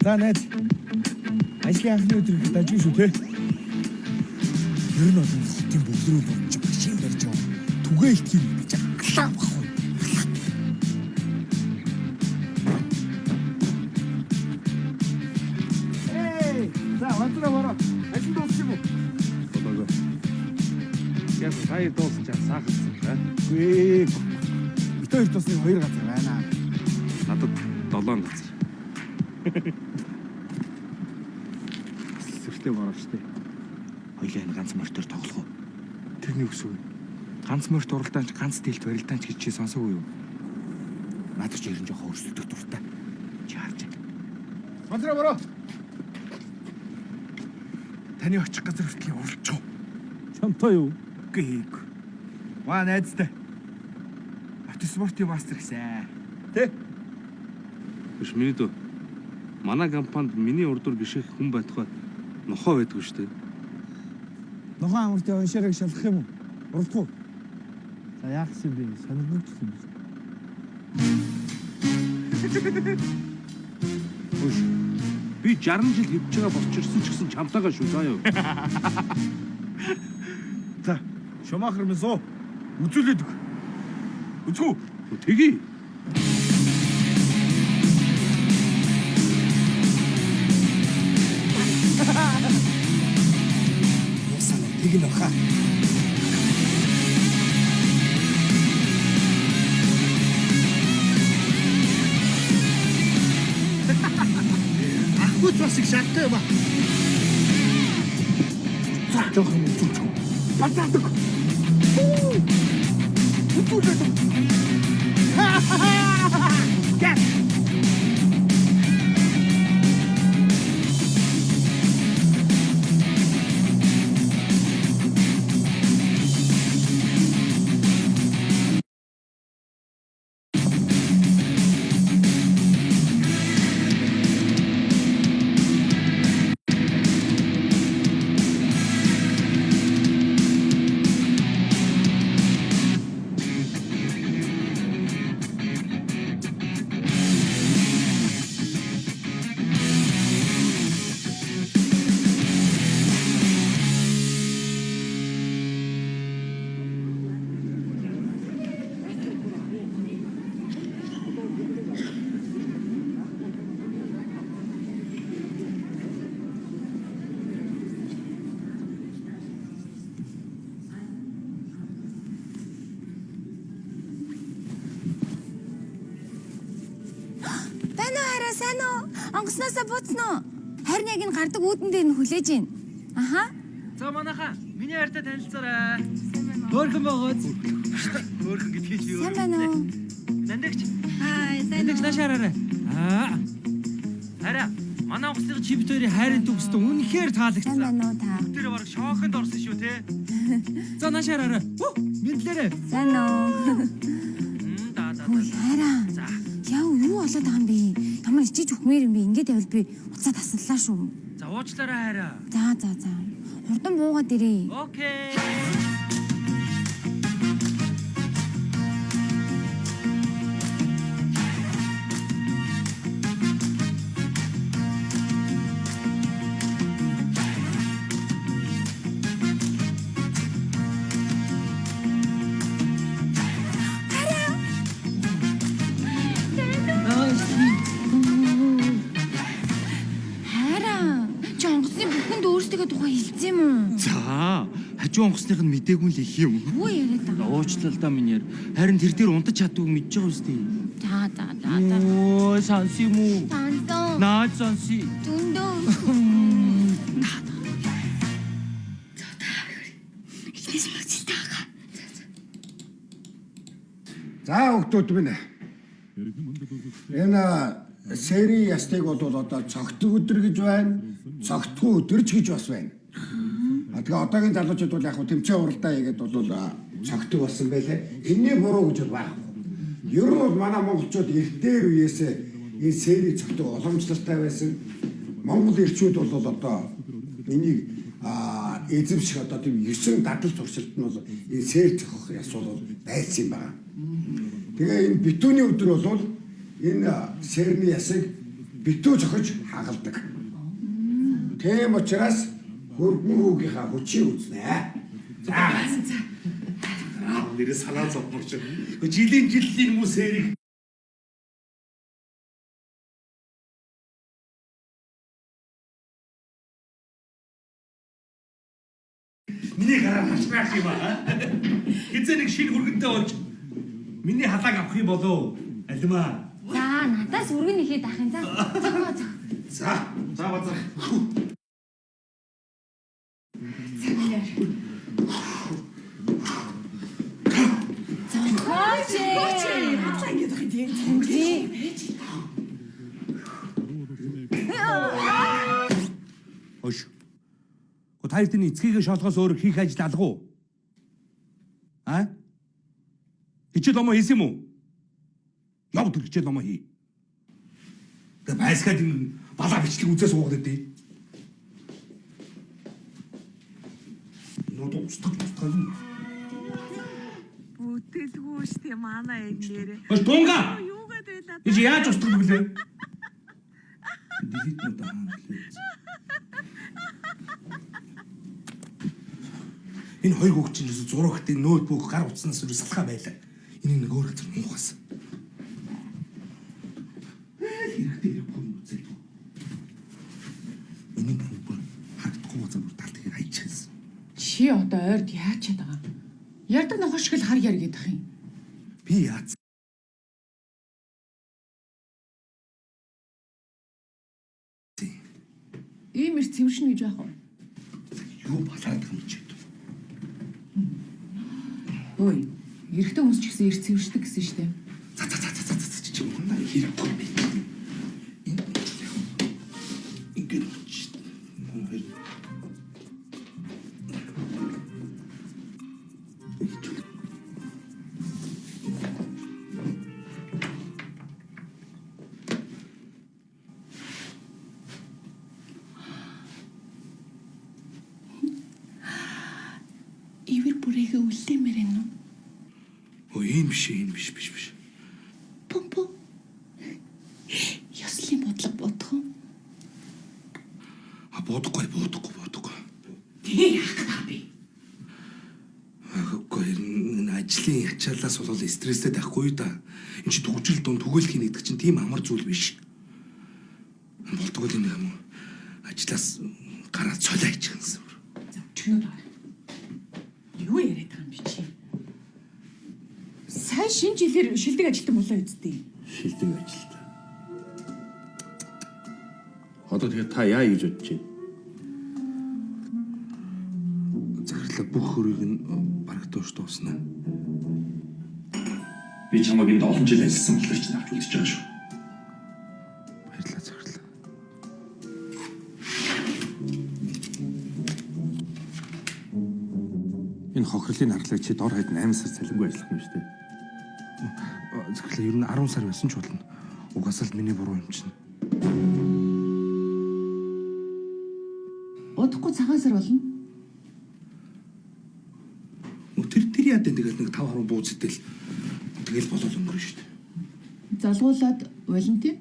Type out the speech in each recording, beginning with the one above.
За найз. Ажлын анхны өдөр их дажгүй шүү те. Ер нь бол энэ хотын бөглөрөө болж машин барьж яваа. Түгээ илтгэх юм гэж алаа баггүй. Эй, за вантраа бороо. Ажил дууссан юм уу? Болоогоо. Яг сая дуусч саахалсан та. Үгүй. Бит хоёр тусны хоёр газар байна. Надад долоон газар. Сүртэй бороо штэ. Хоёлаа энэ ганц морьтоор тоглох уу? Тэр нэг үсэг. Ганц морьт уралдаанч ганц дэлт барилдаанч гэж чи сонсоогүй юу? Надад ч ер нь жоохон өрсөлдөх дуртай. Чи харж байна. Вантраа бороо. Таны очих газар хүртэл уралчих. Чамтай юу? Үгүй. Маа найзтай. Автоспортын мастер гэсэн. Тэ? Биш миний дүү. Манай компанид миний урд дур гişэх хүн байтугай нохоо байдгүй штэ. Нохоо амарт яван шараг шалах юм уу? Уралдах уу? За яах юм бэ? Сонирхож юм бэ? Хөөш. Би 60 жил хэвж байгаа босч ирсэн ч гэсэн чамтайгаа шүү заа юу. За, Шумахер минь суу. Үзүүлээд өг. Үзгүү. Тэгье. Ясаа тэг нь баха. Ахгүйч бас их шаттай юм а. За, жоохон үзүүлж. Базаадаг. Үзүүлээд. Гэх. Байна уу хараа сайн уу? Онгоцноосоо бууцсан уу? Харин яг энэ гардаг үүдэн дээр нь хүлээж байна. Аха. За манайхаа миний хайртай танилцаарай. Хөөрхөн байгаац. Хөөрхөн гэдгийг чи Сайн байна уу? Нандагч. Хай, сайн Нандагч нааш хараарай. Аа. Хараа. Манай онгоцны чи бит хоёрын хайрын төгсдөн үнэхээр Сайн таалагдсан. байна уу та? Тэр бараг шоохонд орсон шүү те. За нааш хараарай. Хүү, мэдлээрэй. Сайн уу? Мм да да. Хөөе хараа. За. Яа юу болоод байгаа юм бэ? Ямар ичиж үхмээр юм бэ? Ингээд явбал би уцаа таслалаа шүү. За уучлаарай хараа. За за за. Хурдан буугаад ирээ. Окей. Хараа. Чи онгоцны бүхэнд өөрсдөө тухай хэлсэн юм уу? За, хажуу онгоцных нь мдээгүй л их юм. Юу яриад байгаа? Уучлал да миний яар. Харин тэр дээр унтаж чаддгүй мэдж байгаа үстэй. За за за за. Оо, санс юм уу? Тансан. Наад санси. Дүндөө. Эхнээс мөцөлтэй байгаа. За хүүхдүүд минь. Энэ сери ястыг бол одоо цогтөг өдөр гэж байна. Цогтгүй өдөр ч гэж бас байна. А тэгээ одоогийн залуучууд бол яг хөө тэмцээн уралдаа хийгээд бол цогтөг болсон байлээ. Энэний буруу гэж бол байхгүй. Ер нь бол манай монголчууд эртээр үеэсээ энэ сери цогтөг уламжлалтай байсан. Монгол эрчүүд бол одоо энийг эзэмших одоо тийм 9 дадал туршилт нь бол энэ сэр цохих яс бол байсан юм байна. Тэгээ энэ битүүний өдөр бол энэ сэрний ясыг битүү зохиж хагалдаг. Тийм учраас хөргөн хүүгийнхаа хүчийг үзнэ. За. Нэрээ санаа зовморч. Жилийн жилийн хүмүүс эрийг Миний гараар хашраах юм аа. Хизээ нэг шинэ хүргэнтэй болж миний халааг авах юм болов алимаа. За надаас өргөн ихэд ах юм за. Зогоо зог. За. За базар. Зогооч. Хадлаа ингэж байгаа юм тий. Хош. Гэхдээ та хоёрын эцгийгээ шоолохоос өөр хийх ажил алга уу? А? Хичээл номоо хийсэн юм уу? Яв тэр хичээл номоо хий. Тэгээ байсгаад энэ балаа бичлэг үзээ суугаад өгдөө. Нод устгах устгах юм. Бүтэлгүй штэ манай энэ нэрээ. Хош тунга. Юугаад байлаа? Энд яаж устгах вэ? Делит нүд аа лээ. Энэ хоёр хүүхд чинь ерөөсө зурагтай ноутбук гар утаснаас ерөөсө салхаа байлаа. Энийг нэг өөр газар муухас. Хэрэгтэй хэрэггүй юм үзэл. Энийг бүр харагдахгүй газар бүр талд ихээр хайчихсан. Чи одоо ойрд яаж чад байгаа юм? Ярддаг нохоо шиг л хар яр гэдэг юм. Би яац. Ийм ир цэвэршнэ гэж яах вэ? Юу балаад байгаа юм чи? Ой, эрэгтэй хүмүүс ч гэсэн ир цэвэршдэг гэсэн шүү дээ. За за за за за за чи мунаа хэрэггүй юм байна. Энэ ингээд чи мөн Ивэр бүрээгээ үлдээмээр энэ үү? Өө ийм биш ийм биш биш биш. Пум пум. Ёслолын бодлого бодох уу? А бодохгүй бодохгүй бодохгүй. Тэгээ яах гэдэг бэ? Үгүй энэ ажлын ачаалаас болол стресстэй байхгүй да. Энд чи төгжрөл дунд түгээлх хийнэ гэдэг чинь тийм амар зүйл биш. Болдгоо л юм уу? Ажлаас гараад цолоо хийчихсэн. За, өчнөд ор. Юу яриад байгаа юм бэ чи? Сайн шинэ жилээр шилдэг ажилтан болоо үсттэй. Шилдэг ажилтан. Одоо тэгэхээр та яа гэж бодож байна? Захирлаа бүх хөрийг нь бараг дууш дуусна. Би чамайг энд олон жил ажилласан болохоор чинь авч үлдэж байгаа шүү. Баярлалаа захирлаа. Энэ хохирлын харлыг чи дор хаяд 8 сар цалингүй ажиллах юм шүү дээ. Захирлаа ер нь 10 сар байсан ч болно. Угаасаа л миний буруу юм чинь. Удахгүй цагаан сар болно. Нөө тэр тэр яа дэн тэгэл нэг 5 10 бууз идэл тэгэл болол өнгөрнө шүү дээ. Залгуулад волонтер.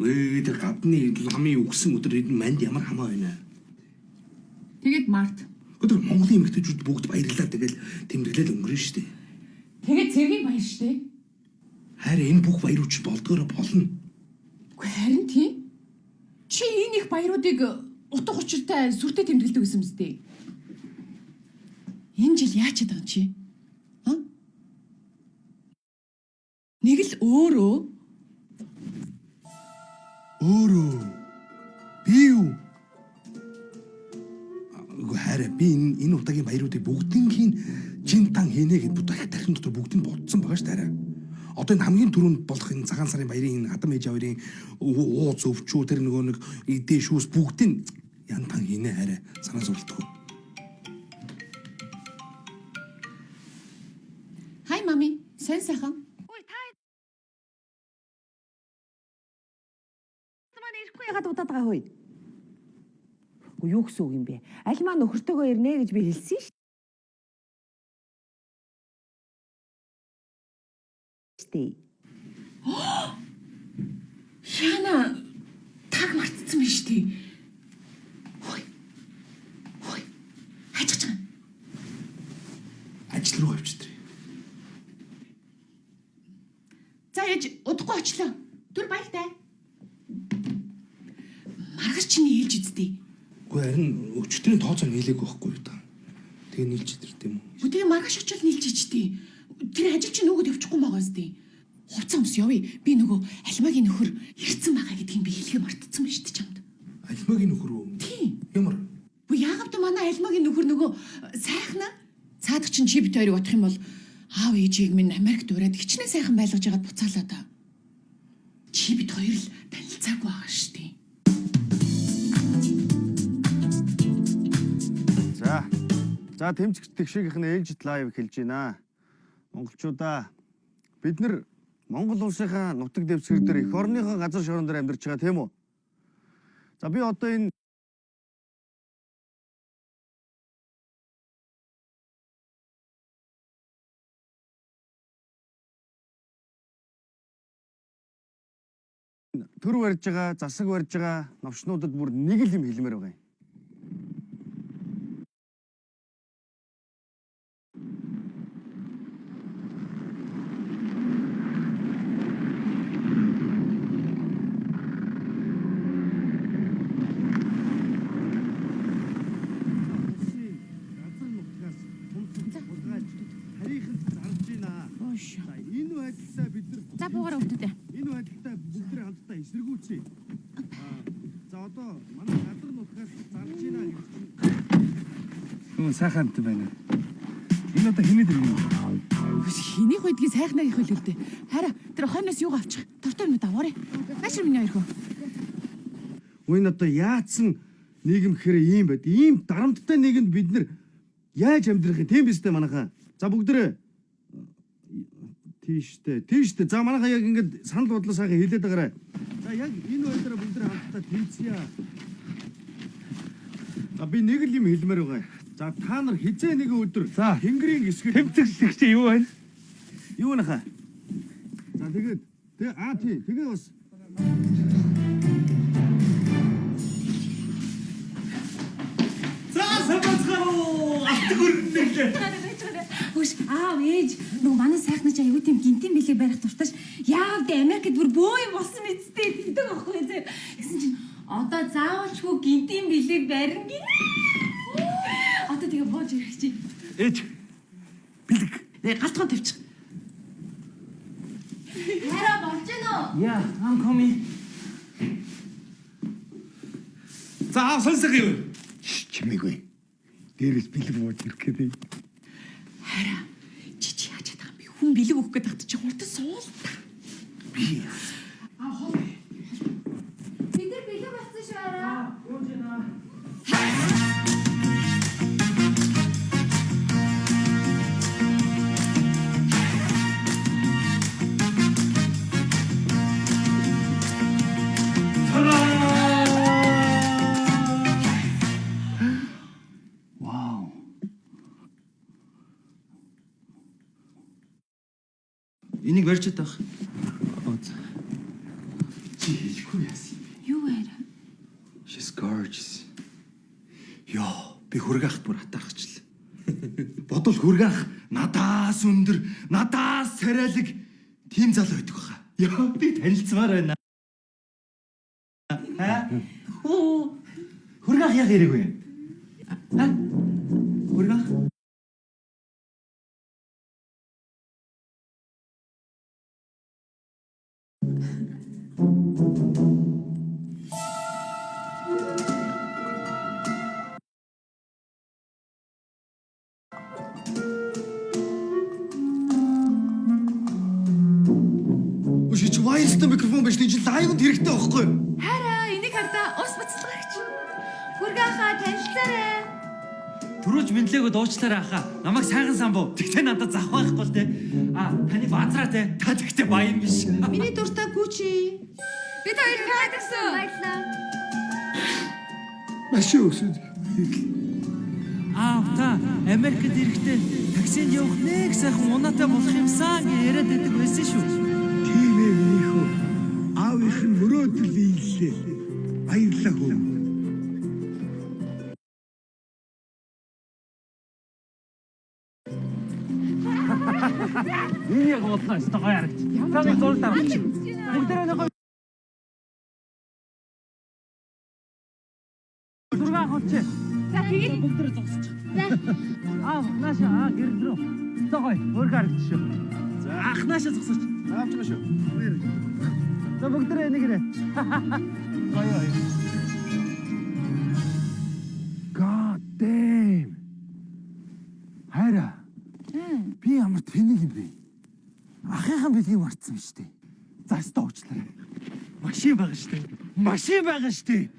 Өө тэр гадны ламын үгсэн өдөр энэ манд ямар хамаа байна. Тэгээд март. Гэхдээ тэр Монголын эмэгтэйчүүд бүгд баярлалаа тэгэл тэмдэглэл өнгөрнө шүү дээ. Тэгээд цэргийн баяр шүү дээ. Харин энэ бүх баярууд чи болдгоороо болно. Үгүй харин тийм. Чи энэ их баяруудыг утга учиртай сүртэй тэмдэглэдэг гэсэн мэт дээ. Энэ жил яаж чадах юм чи? А? Нэг л өөрөө Өөрөө би юу? Үгүй хараа би энэ энэ удаагийн баяруудыг бүгднгийн чин тан хийнэ гэд бүх тархин дотор бүгдийг бодсон байгаа шүү дээ хараа. Одоо энэ хамгийн түрүүнд болох энэ цагаан сарын баярын энэ хадам ээж хоёрын ууц өвчүү тэр нөгөө нэг идэ шүүс бүгдийг ян тан хийнэ хараа санаа зовлтгүй. Хай мами, сайн сайхан. Ой та маань ирэхгүй ягаад удаад байгаа хөөе? Үгүй юу гэсэн үг юм бэ? Аль маа нөхөртөөгөө ирнэ гэж би хэлсэн шүү дээ. Яна, Таг мартцсан байж тээ. Хөөе. Хөөе. Хажиж байгаа. Ажил руу авчитрээ. За ээж удахгүй очлоо. Түр баяртай. Маргааш чиний ээлж үсттэй. Үгүй харин өчтөрийн тооцоо нийлээгүй байхгүй юу та. Тэгээ нийлж идэр тийм үү? Тэгээ маргааш очил нийлж ичтэй. Тэр ажил чинь нөгөөд явчихгүй байгаа үстэй. Хувцас өмс явъя. Би нөгөө алмагийн нөхөр ирцэн байгаа гэдгийг би хэлхээ мартцсан байна шүү дээ чамд. Алмагийн нөхөр үү? Тийм. Ямар? Бүү яагаад вэ манай алмагийн нөхөр нөгөө сайхна цаадах чинь чи бит хоёрыг бодох юм бол аав ээжийг минь Америкт ураад хичнээн сайхан байлгаж ягаад буцаалаа та. Чи бит хоёр л танилцаагүй байгаа шүү дээ. За. За тэмцэгч тэгшигийнх нь ээлжит лайв эхэлж байна. Монголчуудаа бид нар Монгол улсынхаа нутаг дэвсгэр дээр эх орныхоо газар шорон дээр амьдарч байгаа тийм үү? За би одоо энэ төр барьж байгаа, засаг барьж байгаа новшнуудад бүр нэг л юм хэлмээр байгаа юм. Газар нутгаас тунцаг булгааж тарийнханд зарж байна. За энэ байдлаа бид нар За буугаараа өвдөдөө. Энэ байдлаа бүгд нар хамтдаа эсэргүүцье. За одоо манай газар нутгаас зарж байна гэж чинь Хүн сайхан амт байна. Энэ одоо хэний дэрэг юм бэ? Хэнийг байдгийг сайхнаа их хөл л дээ. Хараа тэр хойноос юуг авчих? Тортой юмнууд аваарэ. Наашир миний хоёр хөө. Үн одоо яатсан нийгэм гэхээр ийм байд. Ийм дарамттай нийгэмд бид нар яаж амьдрах юм? Тийм биз дээ манайхаа. За бүгдээрээ тийштэй. Тийштэй. За манайхаа яг ингээд санал бодлоо сайхан хэлээд байгаарай. За яг энэ байдлаараа бүгдээрээ хамтдаа тэмцъя. За би нэг л юм хэлмээр байгаа. За та нар хизээ нэг өдөр За. тэнгэрийн гисгэл Тэмцэгч тэгч юу байна? юу нахаа? За тэгээд тэг аа тий тэгээ бас За самбацгаа уу. Алтг өргөнлөө. Хөш аав ээж нөгөө манай сайхнаж аюу тийм гинтийн бэлэг барих дурташ яав дэ Америкт бүр бөө юм болсон мэт тэгдэг аахгүй зэ. Тэгсэн чинь одоо заавалчгүй гинтийн бэлэг барина гинэ. Одоо тэгээ бууж ирэх чи. Ээж. Бэлэг. Э галтгоон тавьчих. Хараа болж гэнэ үү? Yeah, I'm coming. За аав сонсох юм. Чимээгүй. Дээрээс бэлэг бууж ирэх гэдэг. Хараа чи чи яаж чадах юм бэ? Хүн бэлэг өгөх гээд тахт чи хурдан суул та. Бид нар бэлэг болсон шүү хараа. Вау. Энийг барьж чадах. Чи хэлэхгүй яасан юм бэ? Юу хараа? She's gorgeous. Йоо, би хөргөх ахт бүр атаархачлаа. Бодвол хөргөх ах надаас өндөр, надаас царайлаг тийм залуу байдаг баха. Йоо, би танилцмаар байна. Аа? Хөө. Хөргөх ах яг ирээгүй юм. Аа? Хөргөх ах? Үгүй чи wireless микрофон биш тийм чи live-д хэрэгтэй байхгүй юу? Хараа энийг хардаа ус буцалгаач. Хүргэн хаа танилцаарай. Түрүүж мэдлээгөө дуучлаарай ахаа. Намайг сайхан самбуу. Тэгтээ надад зах байхгүй л те. А таны баазраа те. Та тэгтээ баян биш. Миний дуртай Гүчи. Бид хоёр таалагдсан. Баярлалаа. Машин өсөд. Аав та Америкт ирэхдээ таксинд явах нэг сайхан унаатай болох юмсан гэж яриад байдаг байсан шүү. Тийм ээ минийхөө. Аав их нь мөрөөдөл биеллээ. Энэ яг бодлоо өстой гоё харагч. За нэг зураг дараач. Бүгдээрээ нэг гоё зураг авах чи. За тэгээд Бүгдээрээ зогсчих. За. Аа, нааша аа гэрэл рүү. За гоё, өөр харагч шүү. За ах нааша зогсооч. Авч байгаа шүү. За бүгдээрээ нэг ирээ. Гоё гоё. God damn. Хайра. Би ямар тэнэг юм бэ? Ахынхаа бэлгийг мартсан биз дээ. За өстой уучлаарай. Машин байгаа штэ. Машин байгаа штэ.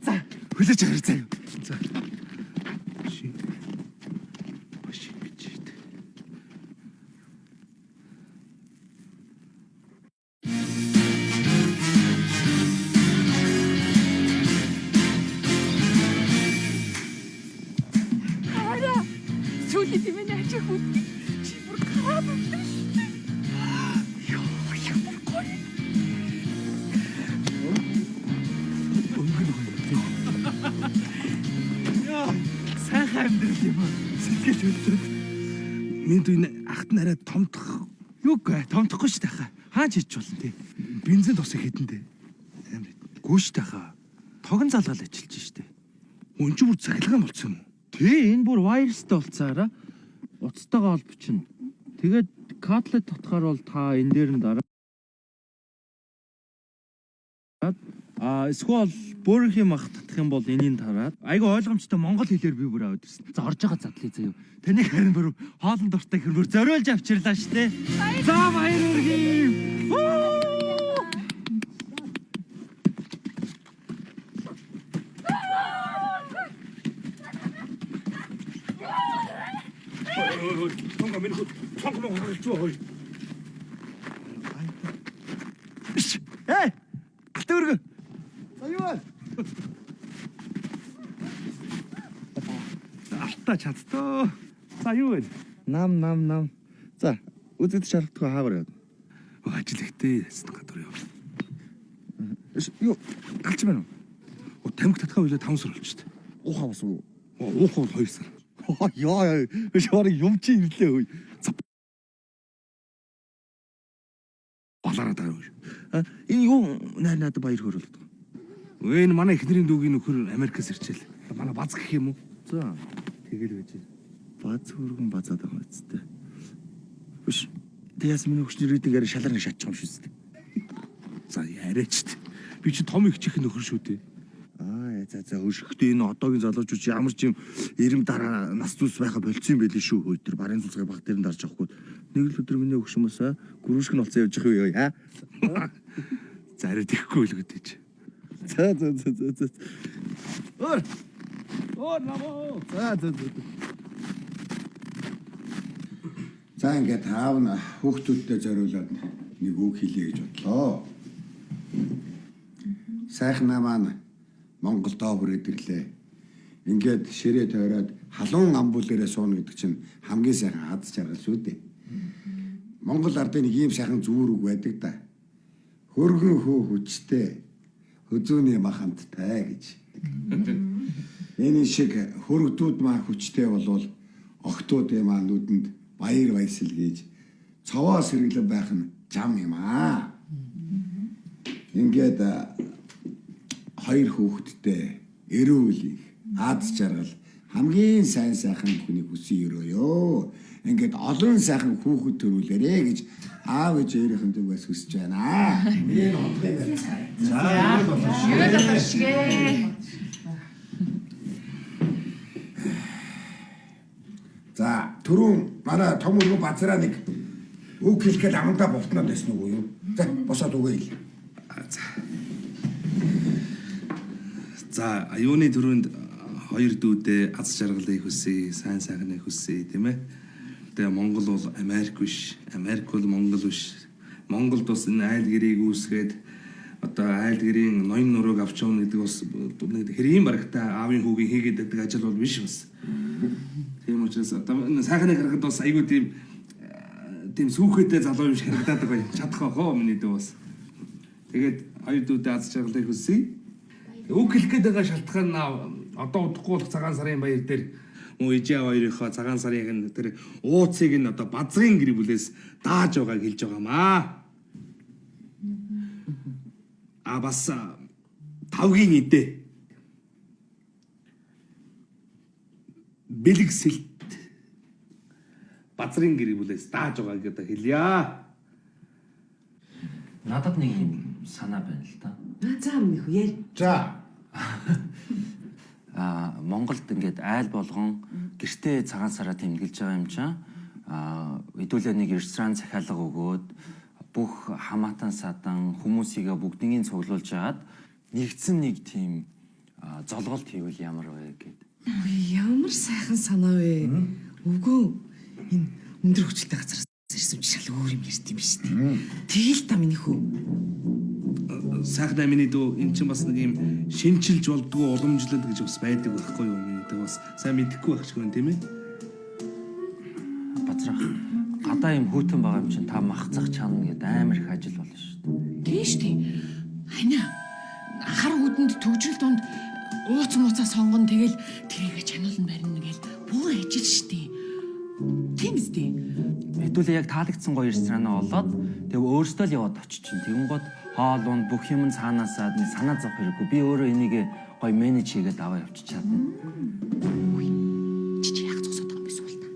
За хүлээж аваарай заяа. За. Машин. Машин гэж штэ. хараа. Сүүлийн тийм наач хүлээ. Чи бүр гараад өглөө шүү дээ. Йоо, ямар гоё. Яа, сайхан амьдрал юм аа. Сэтгэл хөдлөд. Миний дүү энэ ахт нь арай томдох Юугүй, томдохгүй штэ хаа. Хаач хийж болно те. бензин тосыг хэдэндээ. Амар хэд. Гүү штэ хаа. Тогон залгаал ажиллаж штэ. Үн чи бүр цахилгаан болцсон юм уу? Тий, энэ бүр wireless-тэй болцоороо утастайгаа холбочихно. Тэгээд кадлет татахаар бол та энэ дээр нь дараа. А эсвэл бөөрхийн мах татах юм бол энийг тараад айгу ойлгомжтой монгол хэлээр би бүр аваад ирсэн. За орж байгаа задлаа заяа. Таныг харин бүр хоолн дуртай хэр бүр зориулж авчирлаа штэ. За баяр хүргэе. Тонго миний хөл тонго мөн хөлж байгаа. Эй! Алт өргө. За юу вэ? Алтаа чадтаа. За юу вэ? Нам нам нам. За үзэгдэж шаардлагатай хаагаар яваад. Ажил ихтэй ясна гадар яв. Юу галч байна уу? Оо тамхи татхаа үлээ 5 сар болчихсон. Уухаа болсон уу? Уух бол 2 сар. Яа яа. Би шорыг юм чи ирлээ хөөе. Балаараа даа юу. Энэ юу найр надад баяр хөөрөлдөг. Өө энэ манай эхнэрийн дүүгийн нөхөр Америкаас ирчээл. Манай баз гэх юм уу? За. Тэгэл байж. Баз хөргөн базаад байгаа юм зү. Биш. Тэгээс миний хөчнөр идэгээр шалаар нэг шатчих юм шүү дээ. За яриач т. Би чи том их чих нөхөр шүү дээ. Аа за за өшөгтэй энэ одоогийн залуучууд чи ямар ч юм эрэм дараа нас зүс байха болцсон юм байлээ шүү. Хөөе тэр барын цуцгай баг дээр нь дарж авахгүй. Нэг л өдөр миний өгш юм уусаа гүрүүшг нь олцсон явж явах юу яа. За арай тэхгүй л гэдэг чи. За за за за за. Өөр. Оо намоо. За за за. За ингээд аав нь хүүхдүүдтэй зориулаад нэг үг хэлье гэж бодлоо. Сайхнаа маань Монгол доо хүрээд ирлээ. Ингээд ширээ тойроод халуун амбулээрээ сууна гэдэг чинь хамгийн сайхан аз жаргал шүү дээ. Монгол ардын нэг ийм сайхан зүүр үг байдаг да. Хөргөн хөө хүчтэй хөзөөний мах амттай гэж. Энэ шиг хөрөгдүүд маань хүчтэй болвол охтуудын маань нүдэнд баяр баясгал гэж цовоо сэргэлэн байх нь зам юм аа. Ингээд хоёр хүүхэдтэй эрүүл их аз жаргал хамгийн сайн сайхан хүний хүсэн өрөөё. Ингээд олон сайхан хүүхэд төрүүлээрэ гэж аав ээж өөрийнх нь зүгээс хүсэж байна. Энэ хотлыг байна. Юу л оршигэ. За түрүүн манай том өргөн базраа нэг үг хэлэх гээл амандаа бовтноод байсан уу юу? За босоод үгээ хэл. За. За аюуны төрөнд хоёр дүүдээ аз жаргалыг хүсье, сайн сайхныг хүсье, тийм ээ. Тэгээ Монгол бол Америк биш, Америк бол Монгол биш. Монголд бас энэ айл гэрийг үүсгээд одоо айл гэрийн ноён нурууг авч явна гэдэг бас нэг хэрийн барагтай аавын хүүгийн хийгээд байдаг ажил бол биш бас. Тийм учраас одоо энэ сайхныг харахад бас айгүй тийм тийм сүүхээтэй залуу юм шиг харагдаад байгаа. Чадах байх оо миний дүү бас. Тэгээд хоёр дүүдээ аз жаргалыг хүсье. Үг хэлэх гээд байгаа шалтгаан нь одоо удахгүй болох цагаан сарын баяр дээр Мөн ээжээ хоёрынхоо цагаан сарын тэр ууцыг нь одоо базрын гэр бүлээс дааж байгааг хэлж байгаамаа. А бас тавгийн эдээ. Бэлэг сэлт базрын гэр бүлээс дааж байгааг одоо хэлье. Надад нэг юм санаа байна л да. За минь хүү яар. За. Аа Монголд ингээд айл болгон гэртээ цагаан сараа тэмдэглэж байгаа юм чинь аа хэдүүлээ нэг ресторан захиалга өгөөд бүх хамаатан садан хүмүүсийгээ бүгднийг цуглуулж хагаад нэгдсэн нэг тийм золголт хийвэл ямар вэ гэд. Ямар сайхан санаа вэ? Өвгөө энэ өндөр хүчлээ газараас ирсэн чи шал өөр юм ярьд юм биш үү? Тэгэл та миний хүү. Сайхнаа миний дүү эн чинь бас нэг юм шинчилж болдгоо уламжлал гэж бас байдаг байхгүй юу миний дүү бас сайн мэдэхгүй байх шиг байна тийм ээ. Базрах гадаа юм хүүтэн байгаа юм чинь та мах зах чана гэд амар их ажил болно шүү дээ. Тийм шүү дээ. Аня хар хүдэнд төгжрөл донд ууц мууцаа сонгоно тэгэл тэрийгэ чанулан барина гэл буу ажил шүү дээ. Тийм үстэй. Хэдүүлээ яг таалагдсан гоё ресторанаа олоод тэг өөртөө л яваад очиж чинь. Тэгэнгүүт хоол унд бүх юм цаанаасаа нэг санаа зовх хэрэггүй. Би өөрөө энийг гоё менеж хийгээд аваа явчих чадна. Чи чи яг зогсоод байгаа юм бэ суулта.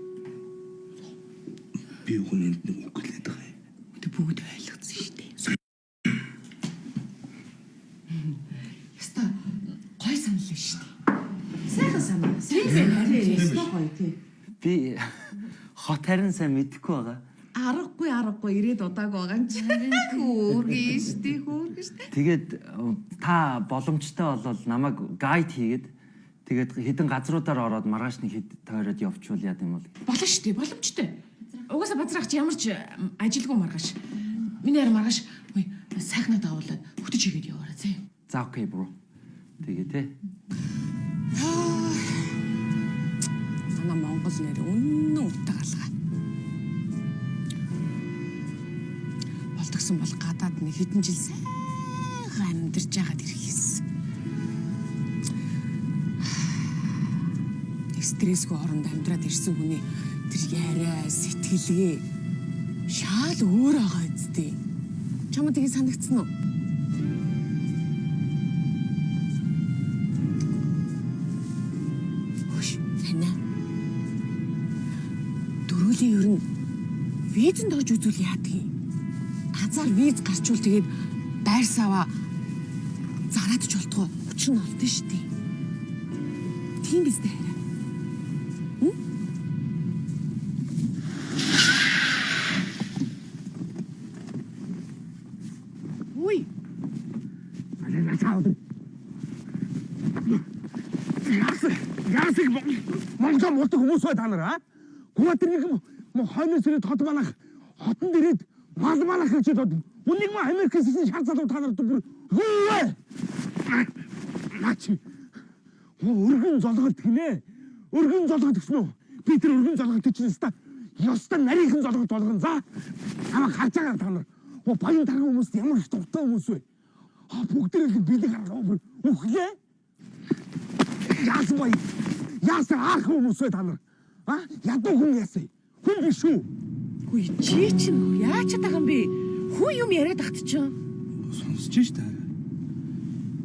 Би хүнэнд нэг үг хэлээд байгаа юм. Тэг бүгд ойлгоцсон шүү дээ. Яста гой санал шүү дээ. Сайхан санаа. Сайхан санаа. Тийм гоё тий. Би хот харин сайн мэдэхгүй байгаа. Аргагүй аргагүй ирээд удааг байгаа юм чи. Хөөргөн штэ хөөргөн штэ. Тэгээд та боломжтой болвол намайг гайд хийгээд тэгээд хэдэн газруудаар ороод маргааш нэг хэд тойроод явчвал яа гэм бол. Болно шүү дээ, боломжтой. Угаасаа базраах чи ямар ч ажилгүй маргааш. Миний яар маргааш үгүй сайхнаа дагуулад хөтөж хийгээд яваарай зэ. За окей бро. Тэгээ те. Манай Монгол нэр үнэн утга алгаа. Болдгсон бол гадаад нэг хэдэн жил сайхан амьдарч байгаад ирэх хийсэн. Нэг стрессгүй оронд амьдраад ирсэн хүний тэр яриа, сэтгэлгээ шал өөр байгаа үсттэй. Чамд тийг санагдсан уу? Хөш, танаа. Дөрүүлийн ер нь визэнд орж үзвэл яадаг юм? Азар виз гарчвал тэгээд байр саваа зараад ч болтгоо учир нь олдсон шүү дээ. Тийм биз дээ хараа. Үгүй. Яасан Монголоо муулдаг хүмүүс бай та нар аа? Гүн тэр нэг хойноос ирээд хот манах хотонд ирээд мал манах гэж бод. Үнийг ма Америкээс ирсэн шар залуу та нар бүр юу вэ? Наач. Өргөн золголт гинэ. Өргөн золголт гэсэн үү? Би тэр өргөн золголт чинь өста ёстой нарийнхан золголт болгоно. За. Намайг харж байгаа та нар. Баян тарган хүмүүс ямар их дуртай хүмүүс вэ? А бүгдээрээ л бэлэг гаргаа бүр үхлээ. Яасан бай? Яасан аах хүмүүс вэ та нар? А? Ядуу хүн яасан? Хүн биш үү? Үгүй чи чинь яаж чадах юм бэ? Хүн юм яриад тахт чинь. Сонсож ш та.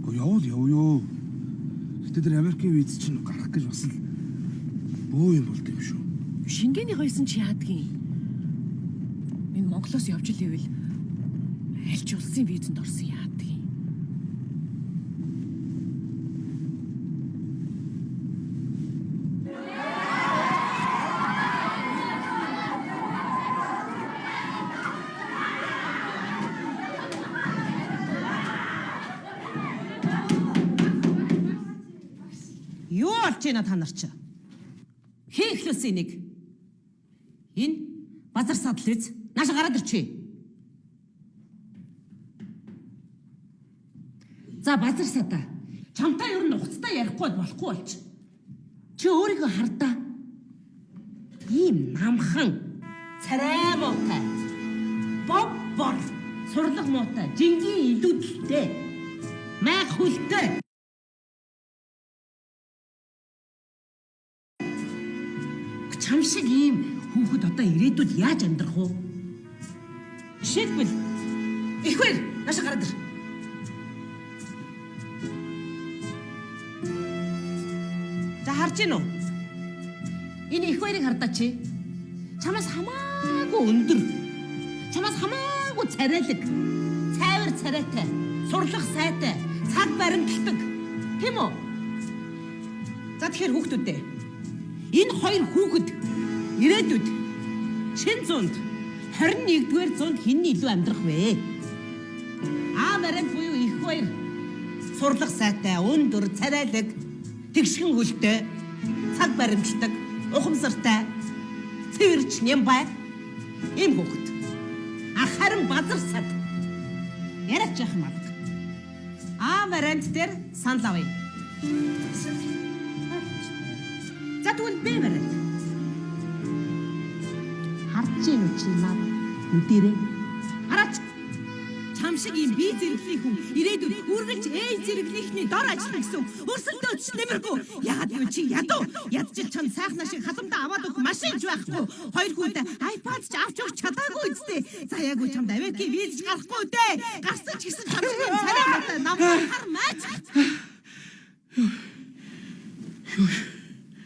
Гоо явуул явъё. Гэтэ тэр Америкийн виз чинь гарах гэж бас л бөө юм болд юм шүү. Шингээний хоёсон чи яадгийн? Минь Монголоос явж л ивэл аль ч улсын визэнд орсон яадгийн? Юу болж байна та нар чи? Хин эхлүүлсэн энийг? Энэ базар садал үз. Нааш гараад ирчихье. За базар садаа. Чамтай ер нь угцтай ярихгүй бол болохгүй болж. Чи өөрийгөө хардаа. Ийм намхан царай муутай. Боб бор сурлага муутай. Жингийн илүүдэлтэй. Майх хүлтэй. Чам шиг ийм хүүхэд одоо ирээдүйд яаж амьдрах вэ? Жишээлбэл ихвэр наашаа гараад ир. За харж гин үү? Энэ их хоёрыг хардаа чи. Чамаас хамаагүй өндөр. Чамаас хамаагүй царайлаг. Цайвар царайтай, сурлах сайтай, цаг баримталдаг. Тийм үү? За тэгэхээр хүүхдүүдээ. Энэ хоёр хүүхэд ирээдүйд шин зуунд 21-р зуунд хэн нь илүү амьдрах вэ? А вариант буюу их хоёр сурлах сайтай, өндөр, царайлаг, тэгшгэн хөлтэй, цаг баримталдаг, ухамсартай, цэвэрч нямбай ийм хүүхэд. А харин базар сад. Яриач яах юм алга. А вариант дээр санал авъя. За тэгвэл Б вариант. Харж гин үү чи над нүдэрээ. Хараач. Чам шиг ийм би зэрэглэлийн хүн ирээдүйд үргэлж ээ зэрэглийнхний дор ажиллана гэсэн өрсөлдөөч нэмэргүй. Ягаад гэвэл чи ядуу. Ядчил чам сайхнаа шиг халамдаа аваад өгөх машин ч байхгүй. Хоёр хүүтэй iPad ч авч өгч чадаагүй үстэй. За яг үл чамд Америкийн виз ч гарахгүй дээ. Гарсан ч гэсэн чам шиг ийм царай муутай нам хар мааж.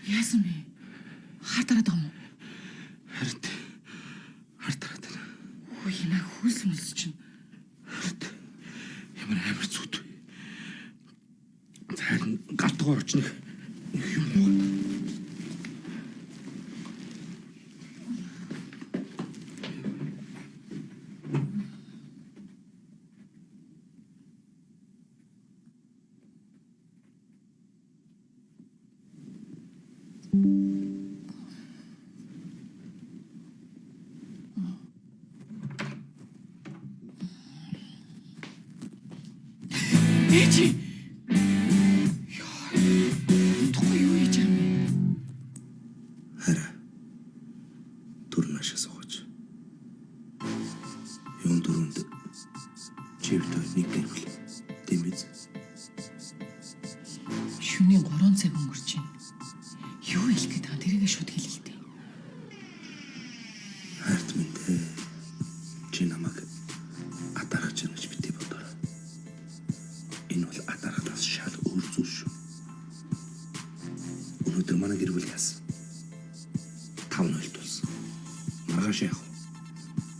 Яасан бэ? Хар дараад байгаа юм уу? Харин тий. Хар дараад байна. Үгүй энэ хөлс мөлс чинь. Ямар амар зүт. За харин гал тогоор очнох нэг юм уу? Ээж. Йоо. Тухгүй юу хийж байгаа юм бэ? Хараа. Түр наашаа суугач. Юун дөрөнд чивтэй нэг гэр бүл. Тийм биз? Шөнийн 3 цаг өнгөрч байна. Юу хэлэх гээд байгаа тэрийгэ шууд хэлээ л дээ. Хайрт минь дээ. Чи намайг атархаж байна гэж бити бодорой. Энэ бол атархлаас шал өөр зүйл шүү. Өнөөдөр манай гэр бүл яасан? 5-0 тулсан. Маргааш яах вэ?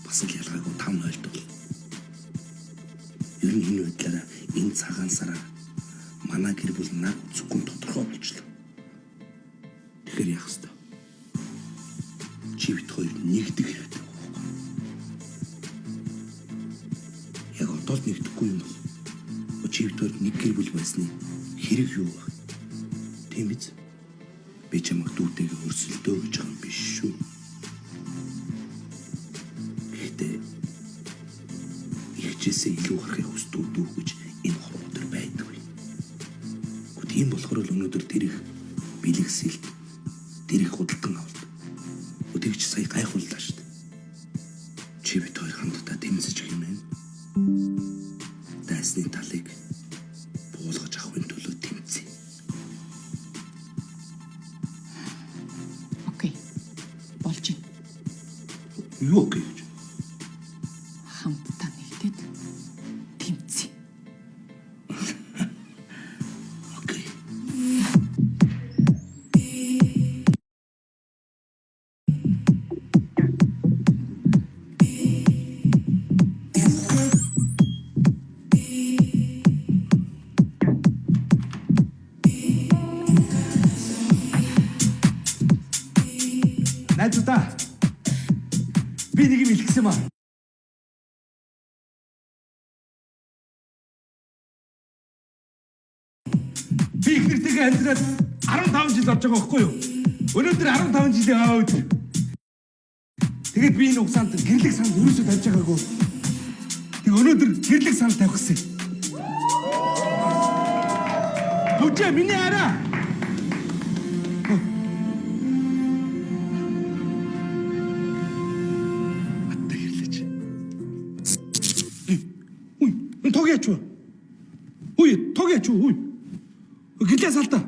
Бас л ялгаагүй 5-0 тул. Ер нь энэ байдлаараа энэ цагаан сараар манай гэр бүл наг үзэхгүй тодорхой болчлоо. Тэгэхээр яах ёстой? Чи бит хоёр нэгдэх хэрэгтэй байхгүй. Яг одоо л нэгдэхгүй юм бол чи бит хоёр нэг гэр бүл байсны хэрэг юу вэ? Тийм биз? Би чамайг дүүтэйгээ өрсөлдөө гэж байгаа юм биш шүү. Гэхдээ ихчээсээ илүү гарахыг хүсдэг дүү гэж энэ хорвоо дээр байдгүй. Гэхдээ тийм болохоор л өнөөдөр тэр их бэлэгсэлт, тэр их худалдан авалт. Тэгж сая гайхууллаа шүү дээ. Чи бит хоёр хамтдаа тэмцэж хэмээн. Дайсны талыг буулгаж авахын төлөө тэмцэе. Окей. Болж байна. Юу окей гэж? Хамтдаа нэгдээд тэмцээ. Окей. Найзуудаа. Би нэг юм хэлэх гэсэн юм аа. Би их нэртэйгээ амьдраад 15 жил болж байгаа байхгүй юу? Өнөөдөр 15 жилийн аваа өдөр. Тэгээд би энэ хугацаанд гэрлэг санал ерөөсөө тавьж байгаагүй. Тэг өнөөдөр гэрлэг санал тавих гэсэн. Бүжээ миний арай. Аттай гэрлэж. Үй, энэ тог яач вэ? Үй, тог яач вэ? Үй. Гэлээ салта.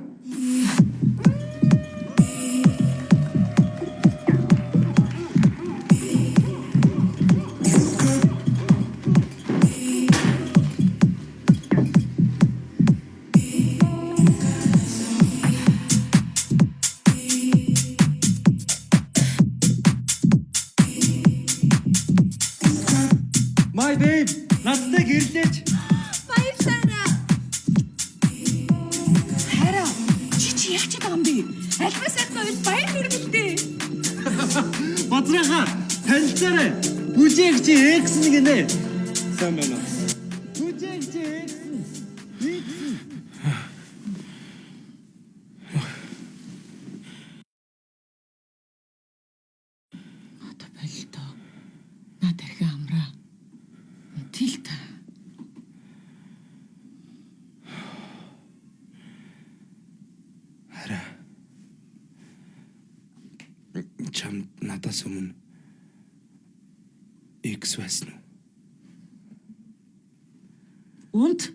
Hi babe. Надтай гэрлээч. Баярлалаа. Хайраа чи чи яаж байгаа юм бэ? Альма сайхан хоёр баяр хүргэлтэй. Базрахаа танилцаарай. Бүжээг чи экс нь гинэ. Сайн байна уу? Бүжээг чи экс нь. Одоо болтой. Наа тархи амраа. Тэл та. Хараа. Чамд надаас өмнө X байсан уу? Унт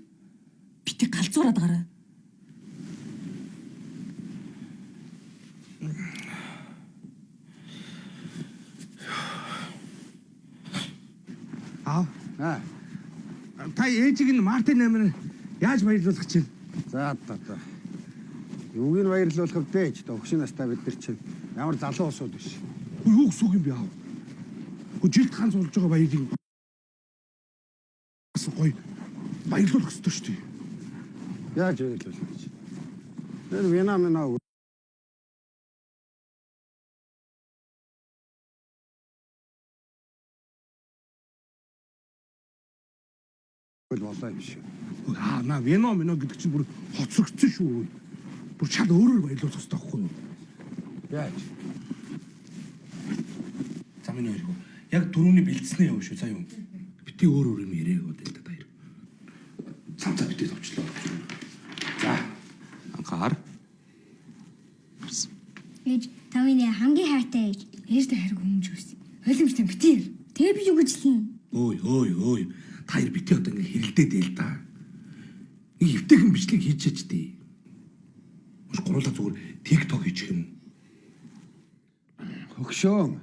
бити галзуураад гараа. Аав. Аа. Та ээжийг нь Мартин амир яаж баярлуулах чинь? За одоо одоо. Юуг нь баярлуулах вэ ч догшин настай бид нар чинь ямар залуу усууд биш. Юу гэсэн үг юм бэ аав? Гэхдээ жилд ганц болж байгаа баярыг бас гоё баярлуулах ёстой шүү дээ. Яаж баярлуулах гэж. Тэр вина мина өгвөл болоо юм шиг. Аа на вино мино гэдэг чинь бүр хоцрогдсон шүү. Бүр шал өөрөөр баярлуулах ёстой байхгүй юу? Яаж? За миний хоёргүй. Яг түрүүний бэлдснээ яв шүү заа юу. Бити өөр өөр юм яриаг бодъё л да таяр. Цамцаа бити товчлоо. За. Анхаар. Ээж та миний хамгийн хайртай ээж. Ээжтэй хайрг хүмүүж үс. Ойлгомжтой битэр. Тэгээ би юу гэж хэлнэ? Ой ой ой. Та хоёр бити одоо ингэ хэрэлдээд байл та. Нэг эвтэйхэн бичлэг хийж чаж тий. Мөш гуруула зүгээр TikTok хийчих юм. Хөгшөөн.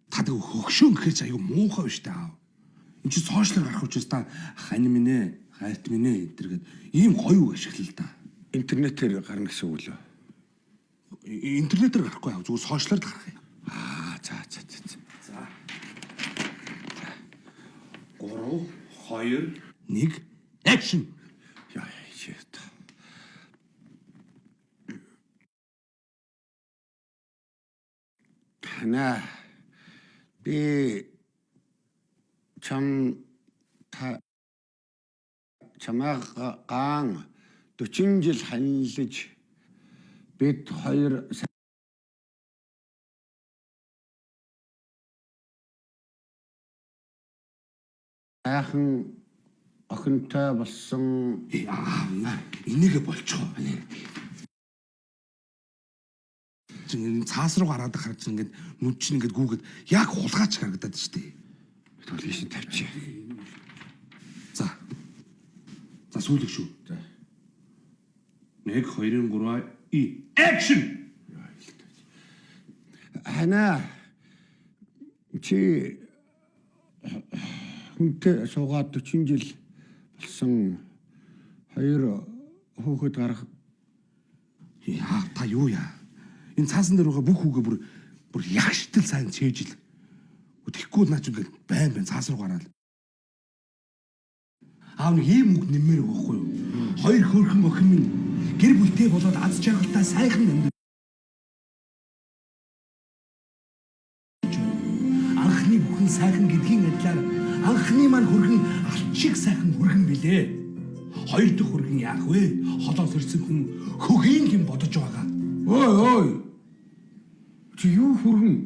Та тэг хөгшөөн гэхэр чи аюу муухай биш та. Энд чи сошиалар гарах учраас та хань минь ээ, хайрт минь ээ энэ төр гээд ийм гоё үг ашиглал та. Интернетээр гарна гэсэн үг лөө. Интернетээр гарахгүй яа зүгээр сошиалар л гарах юм. Аа за за за. за. 3 2 1 action. Яа shit. Тана би чам та чамайг гаан 40 жил ханилж бид хоёр сайхан охинтой болсон Аа энийгээ болчихоо. Чинь цаас руу гараад харж ингээд нүд чинь ингээд гүгээд яг хулгайч харагдаад штэ. Тэгвэл ийш тавьчих. За. За сүүлэг шүү. За. 1 2 3 и action. Ханаа чи хүнтэй суугаад 40 жил болсон хоёр хүүхэд гарах Яа та юу яа? Энэ цаасан дээр байгаа бүх хүүгээ бүр бүр ягштал сайн цээжил. Тэгэхгүй наа чи ингээд байн байн цаас руу гараал. Аав нэг ийм үг нэммээр байгаа байхгүй юу? Хоёр хөөрхөн охин минь гэр бүлтэй болоод аз жаргалтай сайхан амьд. Анхны бүхэн сайхан гэдгийн адилаар анхны маань хөргөн алт шиг сайхан хөргөн билээ. Хоёр дахь хөргөн яах вэ? Холоос ирсэн хүн хөгийн юм бодож байгаа. Ой ой чи юу хүргэн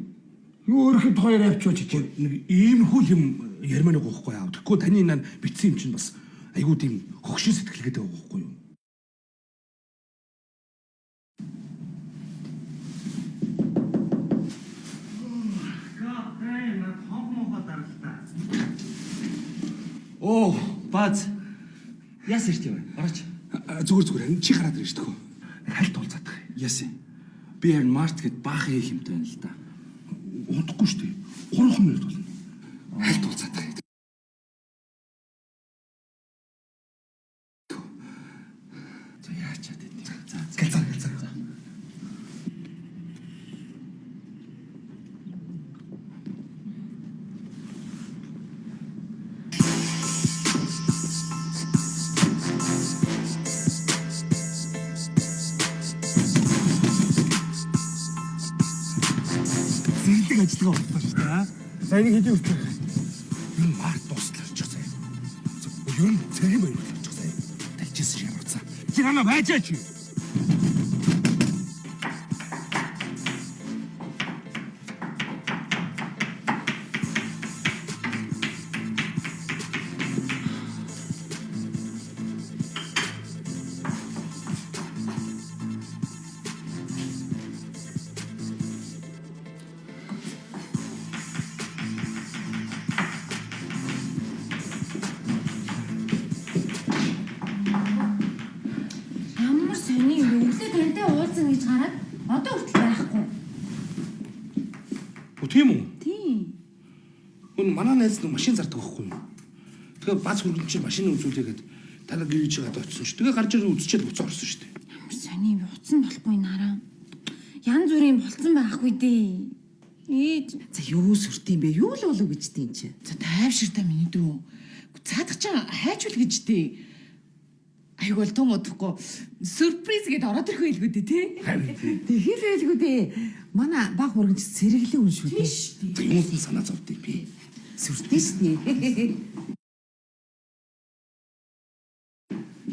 юу өөрөхөд хоёр авчууч чи Нэг иймэрхүү л юм ярмаар байгаа байхгүй яав. Тэгэхгүй таны энэ битсэн юм чинь бас айгүй тийм хөгшин сэтгэлгээтэй байгаа байхгүй юу? Оо, бааз. Яс ирж байна? Орооч. Зүгээр зүгээр чи хараад ирж шүү дээ. Нэг хальт уулзаадах. Яс. Би харин Март гэд баахан хийх юмтай байна л да. Удахгүй шүү дээ. 3 минут болно. Хальт уулзаадах. За яачаад байт. За за. Гэлцаа гэлцаа. Зэрлэг ажиллагаа боллоо шүү дээ. За энийг хэдийн хүртэл. Ер нь март дуустал очих заяа. Ер нь цэргийн баяр бол очих заяа. Талжсэн шиг ямарцаа. Чи нанаа байж чи. Ямар сони юм бэ? Өглөө тантай уулзна гэж гараад одоо хүртэл байхгүй. Үгүй тийм үү? Тийм. Үн манай найз нэг машин зардаг байхгүй юу? Тэгээ бац хүргэн чинь машин үзүүлээгээд танаа гүйж гадаа очсон чи. Тэгээ гарч ирээ үзчихэл буцаа орсон шүү дээ. Ямар сони юм бэ? Утас нь болохгүй нараа. Янз бүрийн болцсон байхгүй дээ. Ээж. За юу сүрт юм бэ? Юу л болов гэж тийм чи. За тайвширтай миний дүү. Цаадах чинь хайчвал гэж дээ. Айг бол тун удахгүй сюрприз гэдээ ороод ирэх байлгүй дээ тий. Тэгэл байлгүй дээ. Манай баг хүргэнч сэргэлэн хүн шүү дээ. Тэг юунд нь санаа зовд юм бэ? Сүртэй шүү дээ.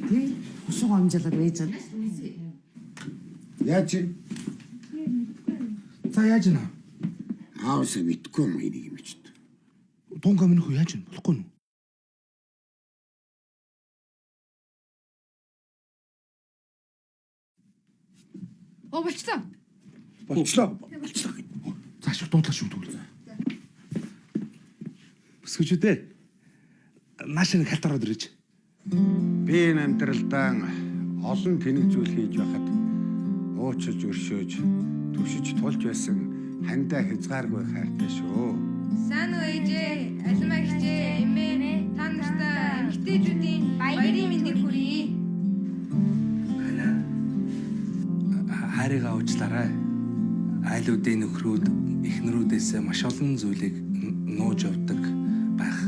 Тий. Хушуу гомжлоод байж байгаа. Яаж юм? За яаж нэ? Аавсаа мэдгүй юм энийг юм чи. Тунга минь хөө яаж нэ? Болохгүй нү? Оо болчлоо. Болчлоо. Болчлоо. Зааш дуудлаа шүү тэгвэл. Бүсгүүчүүд ээ. Нааш нэг халт ороод ирэж. Би энэ амьдралдаа олон тэнэг зүйл хийж байхад уучлж өршөөж түшиж тулж байсан хандаа хязгааргүй хайртай шүү. Сайн уу ээжээ, алимаа хичээ, эмээ та нартай эмэгтэйчүүдийн баярын мэндийг хүргэе. Хайрыгаа уучлаарай. Айлуудын нөхрүүд эхнэрүүдээсээ маш олон зүйлийг нууж явдаг байх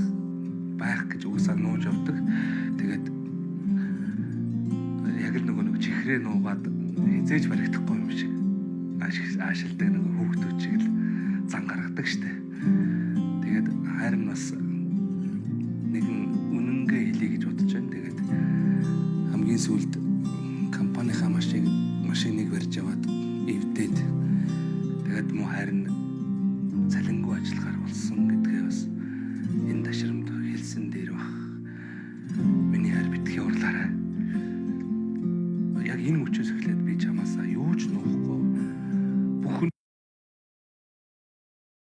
байх гэж угсаа нууж явдаг. Тэгээд яг л нөгөө нэг чихрээ нуугаад хизээж баригдахгүй юм шиг аашилдаг нөгөө хүүхдүүд шиг л зан гаргадаг штэ. Тэгээд хайр нь бас нэгэн үнэнгээ хэлье гэж бодож байна. Тэгээд хамгийн сүүлд компанийнхаа машиныг барьж аваад эвдээд тэгээд муу хайр нь цалингүй ажиллагаар болсон гэдгээ бас энэ ташрамд хэлсэн дээр бах. Миний хайр битгий уурлаарай. Яг энэ мөчөөс эхлээд би чамаасаа юу ч нуухгүй бүх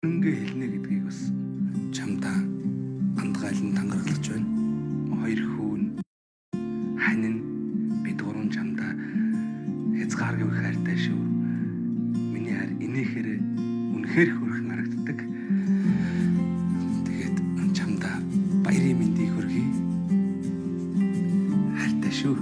үнэнгээ хэлнэ гэдгийг бас чамдаа андгайлан тангаргалж байна. Хоёр хүүн ханин бид гурван чамдаа хязгааргүй хайртай шүү. Миний хайр инээхээр үнэхээр хөөрхөн харагддаг. Тэгээд чамдаа баярын мэндийг хүргэе. Хайртай шүү.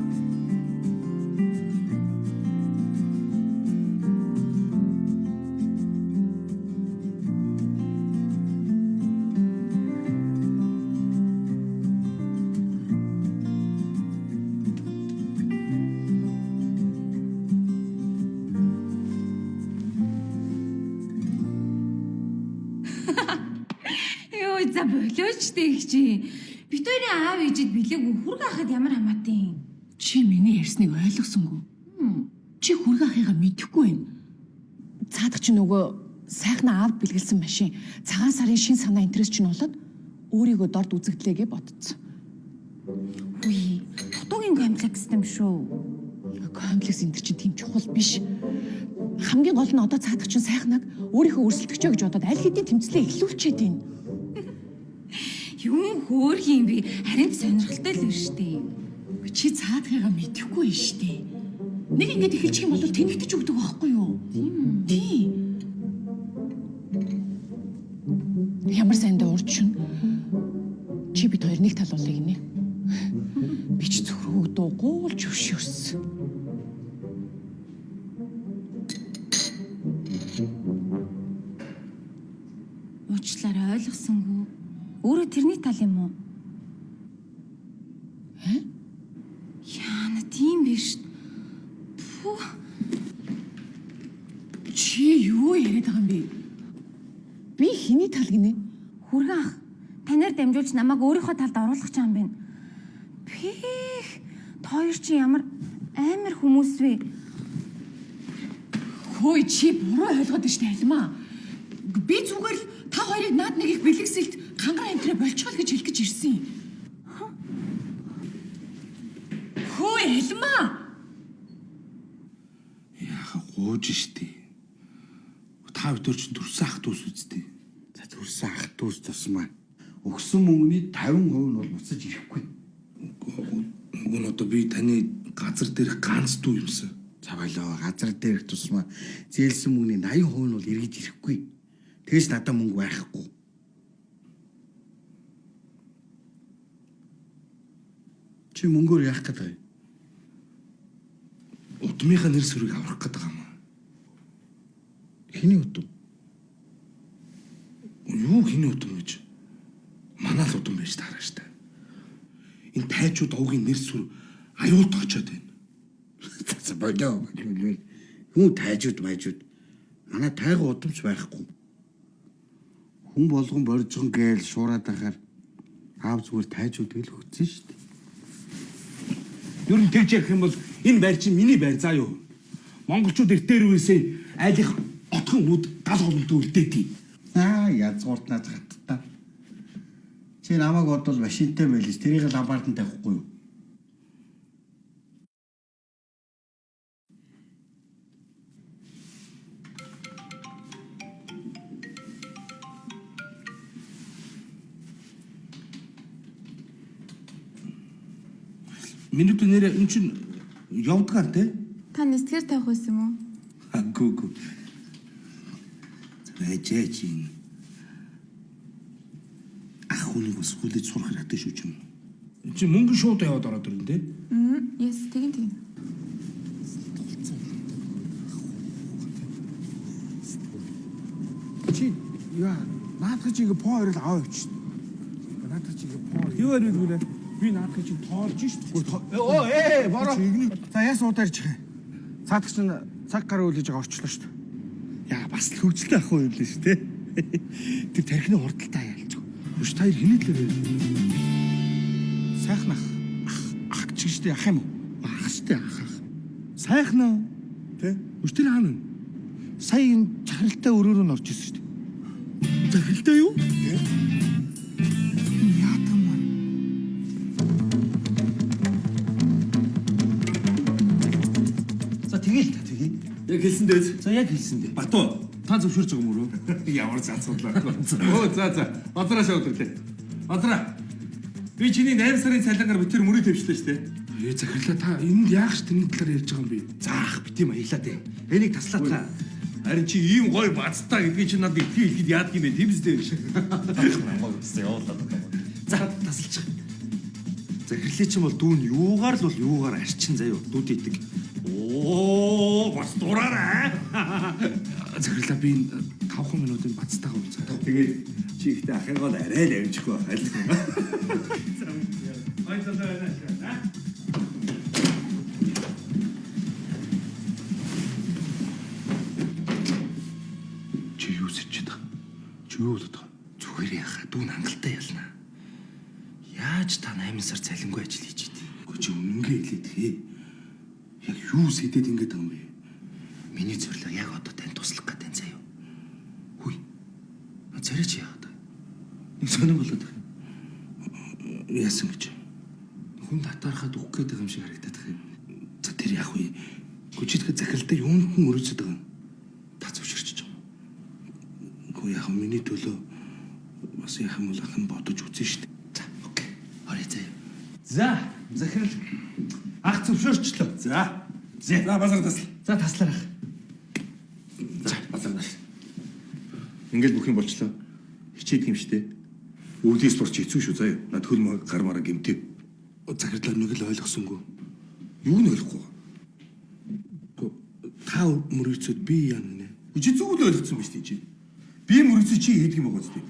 Йоо за болооч дээ их чи. Бид хоёрын аав ээжид билээгүй хүрг ахад ямар хамаатай юм. Чи миний ярьсныг ойлгосонгүй. Чи хүрг ахыгаа мэдэхгүй байна. Цаадах чи нөгөө сайхан аав бэлгэлсэн машин цагаан сарын шин санаа интерес чинь болоод өөрийгөө дорд үзэгдлээгээ бодцсон. Үгүй. Дутуугийн комплекс юм шүү. Комплекс энэ төр чинь тийм чухал биш. Хамгийн гол нь одоо цаадах чинь сайхнаг өөрийнхөө өрсөлдөгчөө гэж бодоод аль хэдийн тэмцлээ эхлүүлчихэд байна. Юм хөөх юм бэ? Харин ч сонирхолтой л биш үү? Чи цаадахыгаа мэдэхгүй юм шүү дээ. Нэг ингэж эхэлчих юм бол тэнэгтэж өгдөг байхгүй юу? Тийм үү? Тийм. Ямар сайндаа урд шин. Чи бид хоёр нэг тал болъё гинэ. Би ч зүрхөө дуугуулж өшөөрсөн. Уучлаарай ойлгосонгүй. Өөрөө тэрний тал юм уу? Э? Яна тийм биш. Пүү. Чи юу яриад байгаа юм бэ? Хиний тал гинэ? Хүргэн ах танаар дамжуулж намайг өөрийнхөө талд оруулах ч юм байна. Пих. Та хоёр чи ямар амар хүмүүс вэ? Хөөе чи буруу ойлгоод байна шүү дээ Альмаа. Би зүгээр л та хоёрыг наад нэг их бэлэгсэлт хангар амтраа болчихвол гэж хэлэх гэж ирсэн юм. Хөөе Альмаа. Яха гууж штэ. Та бид чинь төрсөн ах дүүс үсттэй. За төрсөн ах дүүс тусмаа. Өгсөн мөнгөний 50% нь бол буцаж ирэхгүй. Уг нь одоо би таны газар дээрх ганц дүү юмсан. За болоо газар дээрх тусмаа зээлсэн мөнгөний 80% нь бол эргэж ирэхгүй. Тэгээс надад мөнгө байхгүй. Чи мөнгөөр яах гэдэг вэ? Удмынхаа нэр сүрийг аврах гэдэг юм аа. Хэний удам? Юу хэний удам гэж? Манай л удам байж таараа штэ. Энэ тайчууд овгийн нэр сүр аюулд очиод байна. За болоо. Хүн тайжууд майжууд манай тайга удамч байхгүй. Хүн болгон боржгон гээл шуураад байхаар аав зүгээр тайжууд гэл өгсөн шүү дээ. Ер нь тэгж ярих юм бол энэ байр чинь миний байр заа юу. Монголчууд эртээр үесээ айлынх отхон үд гал голомттой үлдээдэг. Аа язгууртнаас гаттаа. Чи намайг бодвол машинтай байлээ. Тэрийг ломбардан тавихгүй юу? Минут нэрээ эн чинь явдгаар те. Та нистгэр тавих байсан юм уу? Үгүй үгүй. Байж чинь. Ах хүнийг бас хүлээж сурах хэрэгтэй шүү чинь. Чи мөнгө шууд яваад ороод ирнэ те. Мм, yes, тэгин тэгин. Чи яа наадах чи ингээ по хоёрол аваа явчих. Наадах чи ингээ по. Юу ярив гүнэ? Би наадах чи тоолж шít. Оо ээ бороо. За яас удаа ирчих юм. Цаадах чинь цаг гаруй үлээж байгаа орчлоо шүү дээ. Яа бас л хөгжилтэй ах уу юм лээ шүү те. Тэр тархины хурдалтай ялж. Үш та хоёр хэний талаар ярив? Сайхан ах. Ах ах ч гэжтэй ах юм уу? Ах штэ ах ах. Сайхан аа. Тэ? Үш тэр хаана вэ? Сая энэ захиралтай өрөөрөө нь орж ирсэн шүү дээ. Захиралтай юу? Яатан маа. За тэгэл та тэгье. Яг хэлсэн дээ. За яг хэлсэн дээ. Батуу, Та зөвшөөрч байгаа юм уу? ямар зацуудлаа. Оо за за. Базараа шавд ирлээ. Базараа. Би чиний 8 сарын цалингаар битэр мөрөө твшлээ штэ. Ээ захирлаа та энд яах ш тэрний талаар ярьж байгаа юм бэ? За ах бити маялаа дээ. Энийг таслаад та. Харин чи ийм гоё бацтай гэдгийг чи надад итгэх хэлэхэд яадаг юм бэ? Тийм үстэй. Намайг өссөн явуулаад байгаа. За тасалчих. Захирлын чинь бол дүүн юугаар л бол юугаар арчин заяа дүүд идэг. Оо, бас дураарай. Захирлаа би энэ 5 минутын бацтайгаа уулзаа. Тэгээд чи ихтэй ахын гол арай л амжихгүй байх аль. Ой залуу байна. Чи юу сэжээд байгаа? Чи юу болоод байгаа? Зүгээр яхаа дүүн хангалттай ялна. Яаж та 8 сар цалингүй ажил хийж идэв? Үгүй чи үнэнгээ хэлээд хээ. Яг юу сэдэд ингэж байгаа юм бэ? Миний зорилго яг одоо тань туслах гэдэг юм заяа. Хүй. Царай чи яагаад? Нэг сонин болоод байгаа юм. Яасан гэж. Хүн татаархад өгөх гээд байгаа юм шиг харагдаад байгаа юм. За тэр яах вэ? Үгүй чи тэгэхээр захиралтай юунд нь мөрөөцөд байгаа юм? Та зөвшөөрч байгаа юм. Үгүй яах вэ? Миний төлөө бас яах юм бол ах нь бодож үзэн шүү дээ. За, окей. Орой заяа. За, захирал ах зөвшөөрчлөө. За. За базар тасал. За, таслаар ах. За базар тасал. Ингээл бүх юм болчлоо. Хичээдэг юм штэ. Өвлөөс сурч хэцүү шүү заяа. Над хөл мөр гармаараа гэмтэв. Захирлаа нэг л ойлгосонгүй. Юу нь ойлгохгүй. Үгүй та мөрөөцөд би яана нэ. Чи зүг л ойлгосон биз дээ чи. Би мөрөцөө чи хийдэг юм байгаа зү.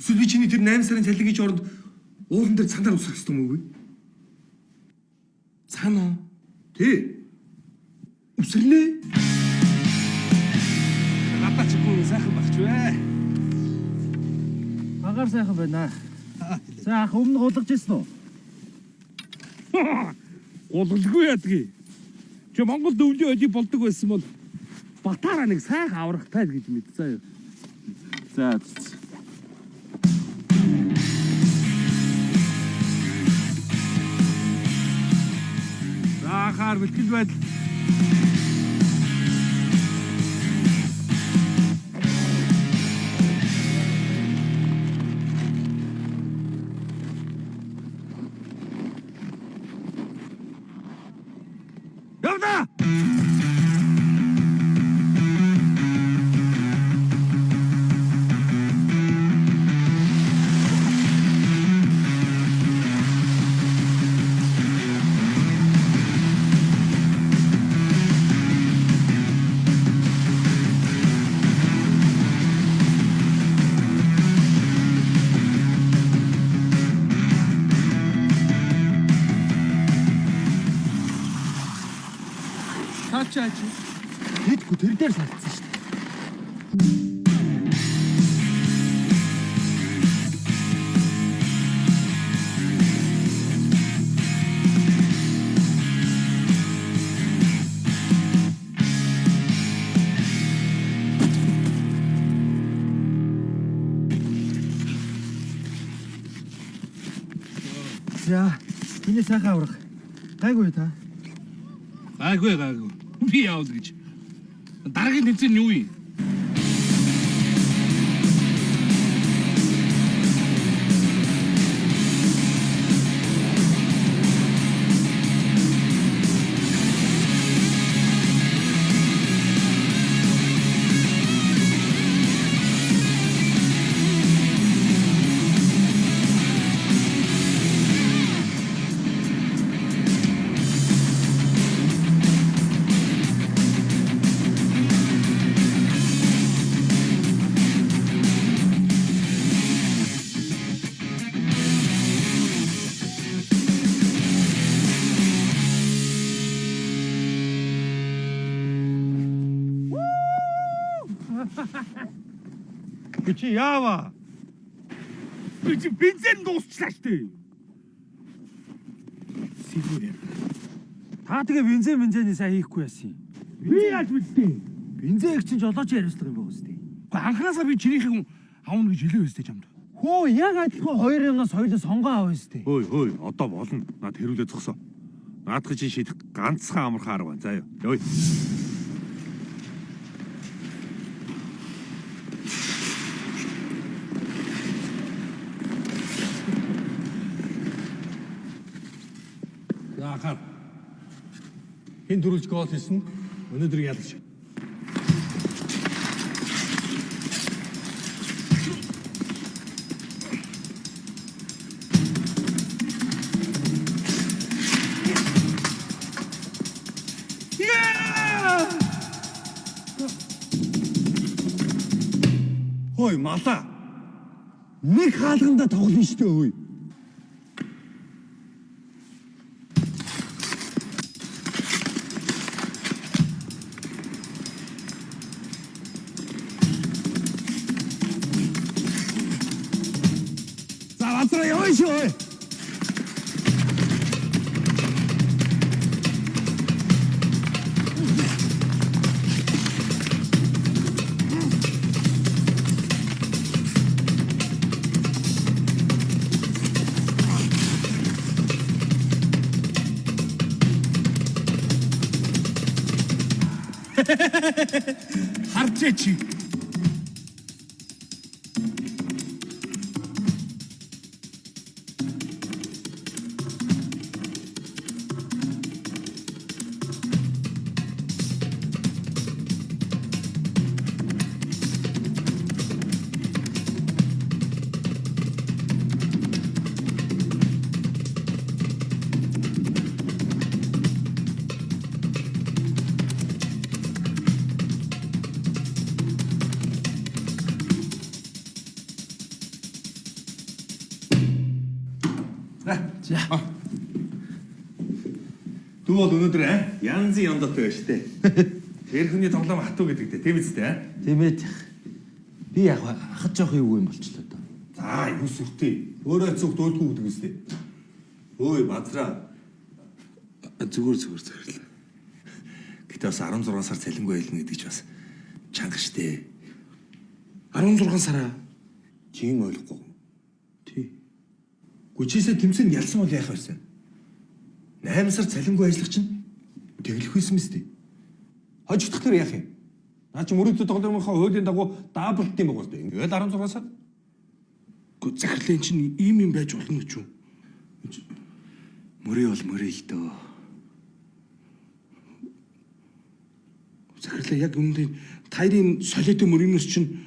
Эсвэл би чиний тэр 8 сарын цалингийн оронд уулан дээр цанаар усах хэрэгтэй юм уу? Цаана Тий. үсрэнэ. Гадаа чи гүн сайхан багч вэ. Агаар сайхан байна. За ах өмнө гулгаж ирсэн үү? Гулгалгүй ядгийг. Чи Монгол өвлийн оди болдог байсан бол Батаараа нэг сайхан аврахтай л гэж мэдсэн юу. За. За хаар бэлтгэл байдал. Явна! Цаачаа чи. Тэдгүй тэр дээр салцсан шүү дээ. За, миний сайхан аврах. Гайгүй та. Гайгүй гайгүй. Би явал гэж. Дараагийн тэмцээн нь юу юм? Би чи яава? Би чи бензин дуусчлаа шүү дээ. Сигүр. Та тэгээ бензин бензиний сайн хийхгүй яасан юм. Би яаж мэдтээ? Бензин их чинь жолооч яриулах юм байгаа үстэй. Гэхдээ анхнаасаа би чинийхийг авна гэж хэлээ өстэй чамд. Хөө яг адилхан хоёр юмнаас хоёулаа сонгоо авах үстэй. Хөөе хөөе одоо болно. Наад хэрүүлээ зогсоо. Наадах чинь шийдэх ганцхан амархан арга байна. За юу. Явъя. За хар. Хин төрүүлж гол хийсэн өнөөдөр ялагч. Хөөе малаа. Нэг хаалгандаа тоглоно шүү дээ өөй. За базраа явна шүү. Харчээ чи. Дүү бол өнөөдөр аа янзын яндаатай байна шүү дээ. Тэр хүний тоглоом хатуу гэдэг дээ. Тийм үстэй аа. Тийм ээ. Би яг хад жоох юу юм болчлоо доо. За За, юу сүртэй. Өөрөө цогт өөдгөө гэдэг үстэй. Өөй, базраа. Зүгээр зүгээр зүгээр л. Гэтэ бас 16 сар цалингүй байлна гэдэг чи бас чанга штэ. 16 сараа. Чи юм ойлгохгүй. Тий. Гүчээсээ тэмцээнд ялсан бол яах вэ? 8 сар цалингүй ажиллах чинь тэглэх байсан мэт. Хожигдох тэр яах юм? Наа чи мөрөөдөл тоглоомынхаа хуулийн дагуу даблд юм байгаа сте. Ингээл 16 сар. Гэхдээ захирлын чинь ийм юм байж болно гэж юу? Мөрий бол мөрий л дөө. Захирлаа яг үүндээ тайрын солиотой мөрийнөөс чинь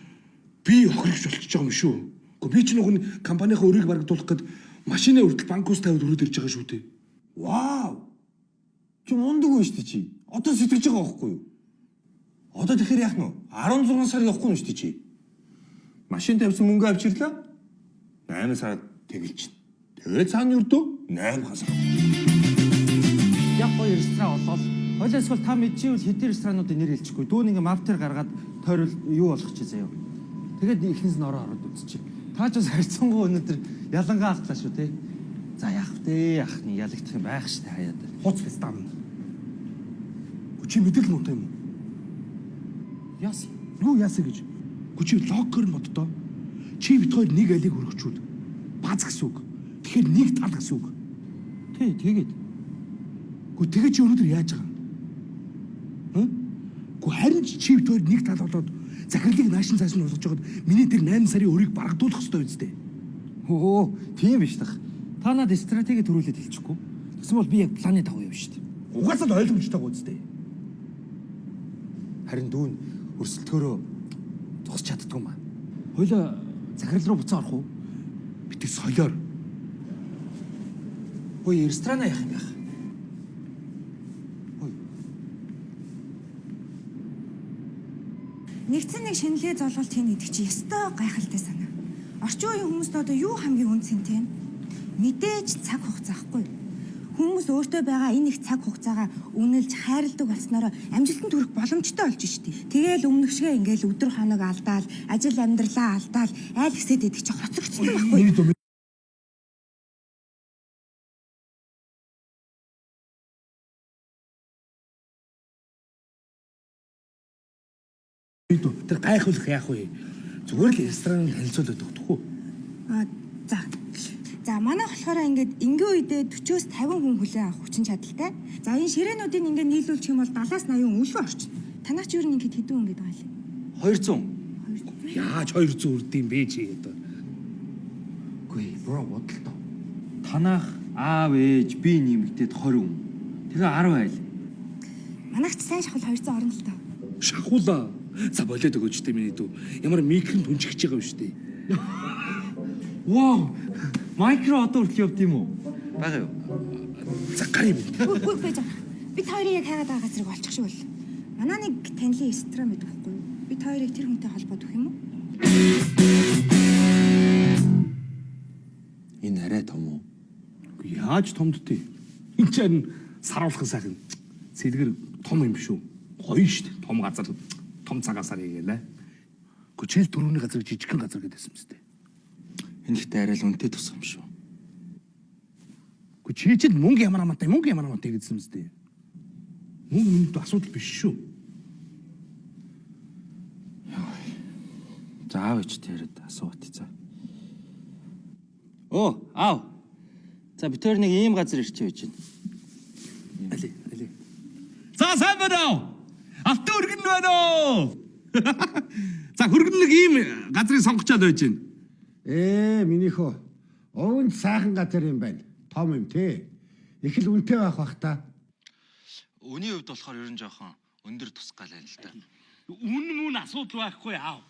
би хохирогч болчихж байгаа юм шүү. Гэхдээ би чинь нөгөө компанийнхаа өрийг барагдуулах гээд машинаа хүртэл банкус тавиад өрөөд ирж байгаа шүү дээ. Вау! Чи мундаг хүн шүү дээ чи. Одоо сэтгэж байгаа байхгүй юу? Одоо тэгэхээр яах нь вэ? 16 сар явахгүй юм шүү дээ чи. Машин тавьсан мөнгө авчирлаа. 8 сард тэгэлж. Тэгээд цаана юрдөө 8 хасар. Яг гоё ресторан олоод хойлоо эсвэл та мэдчихвэл хэдэн ресторануудын нэр хэлчихгүй. Дүүн ингээ мафтер гаргаад тойрол юу болох чи заяа. Тэгээд эхнээс нь ороо ороод үзчих. Та ч бас харьцангуй өнөөдөр ялангаа алдлаа шүү те. За яах вэ? Ах нэг ялагдах юм байх штэ хаяад. Хуц биз дам. Чи мэдэл муутай юм уу? Яасан? Юу яасан гэж? Гү чи логикоор нь боддоо. Чи бит хоёр нэг алийг хөргөчүүл. Баз гэсэн үг. Тэгэхээр нэг тал гэсэн үг. Тий, тэгээд. Гү тэгээ чи өнөөдөр яаж байгаа юм? Хм? Гү харин ч чи бит хоёр нэг тал болоод захирлыг наашин цааш нь болгож байгаад миний тэр 8 сарын өрийг барагдуулах хэрэгтэй үстэй. Өө, тийм биш тах. Та надад стратеги төрүүлээд хэлчихгүй. Тэгсэн бол би яг планы дагуу явна шүү дээ. Угаасаа л ойлгомжтой гоо үстэй. Харин дүүн өрсөлдөхөөрөө зогсож чаддгүй юм аа. Хойлоо захирал руу буцаа орох уу? Битгий солиор. Хөөе, ресторана яах юм бэ? Хөөе. Нэгдсэн нэг шинэлгээ золголт хийнэ гэдэг чи ёстой гайхалтай санаа. Орчин үеийн хүмүүст одоо юу хамгийн үн цэнтэй юм? Мэдээж цаг хугацаа ахгүй. Хүмүүс өөртөө байгаа энэ их цаг хугацаагаа үнэлж хайрладаг болсноороо амжилтанд хүрэх боломжтой болж штий. Тэгээл өмнөх шигэ ингээл өдөр хоног алдаал, ажил амьдралаа алдаал, айл хэсэд идэх чи хоцрогдсон байхгүй. Тэр гайхуулах яах вэ? Зүгээр л ресторан танилцуулаад өгөх үү? Аа за. За манайх болохоор ингээд энгийн үедээ 40-оос 50 хүн хүлээн авах хүчин чадалтай. За энэ ширээнүүдийг ингээд нийлүүлчих юм бол 70-аас 80 үлгэн орчин. Танах ч юу нэг ингээд хэдэн хүн гэдэг байгаа юм. 200. Яаж 200 үрдэм бэ чи одоо? Үгүй, бро бодолтой. Танах аав ээж би нэмэгдээд 20 хүн. Тэгээ 10 айл. Манайх ч сайн шахал 200 орно л тоо. Шахуулаа. За болоод өгөөч тэ миний дүү. Ямар микронд хүнчгэж байгаа юм шүү дээ. Вау! Микро одоо хүртэл явд юм уу? Бага юу? За гар юм. Үгүй үгүй байж. Бид хоёрын яг хайгаад байгаа газрыг олчих шиг бол. Манай нэг танилын ресторан байдаг байхгүй юу? Бид хоёрыг тэр хүнтэй холбоод өгөх юм уу? Энэ арай том уу? Үгүй яаж томддээ? Энд чинь саруулхан сайхан. Цэлгэр том юм биш үү? Гоё шүү дээ. Том газар, том цагаасаар хийгэлээ. Үгүй чил түрүүний газар жижигхэн газар гэдээсэн юм зү. Энэ ихтэй арай л үнэтэй тусах юм шүү. Үгүй чи чинь мөнгө ямар хамаатай, мөнгө ямар хамаатай гэдсэн юм зү. Мөнгө мөнгө асуудал биш шүү. За аав ээжтэй яриад асуугаад за. Оо, аав. За бид хоёр нэг ийм газар ирчихэ байж байна. Али, али. За сайн байна уу? Алтан өргөн байна уу? За хөргөн нэг ийм газрыг сонгочоод байж байна. Минийхөө. Овонд сайхан газар юм байна. Том юм те. Их л үнэтэй байх бах та. Үний хувьд болохоор ер нь жоохон өндөр тусгай л та. Үн мөн асуудал байхгүй аав.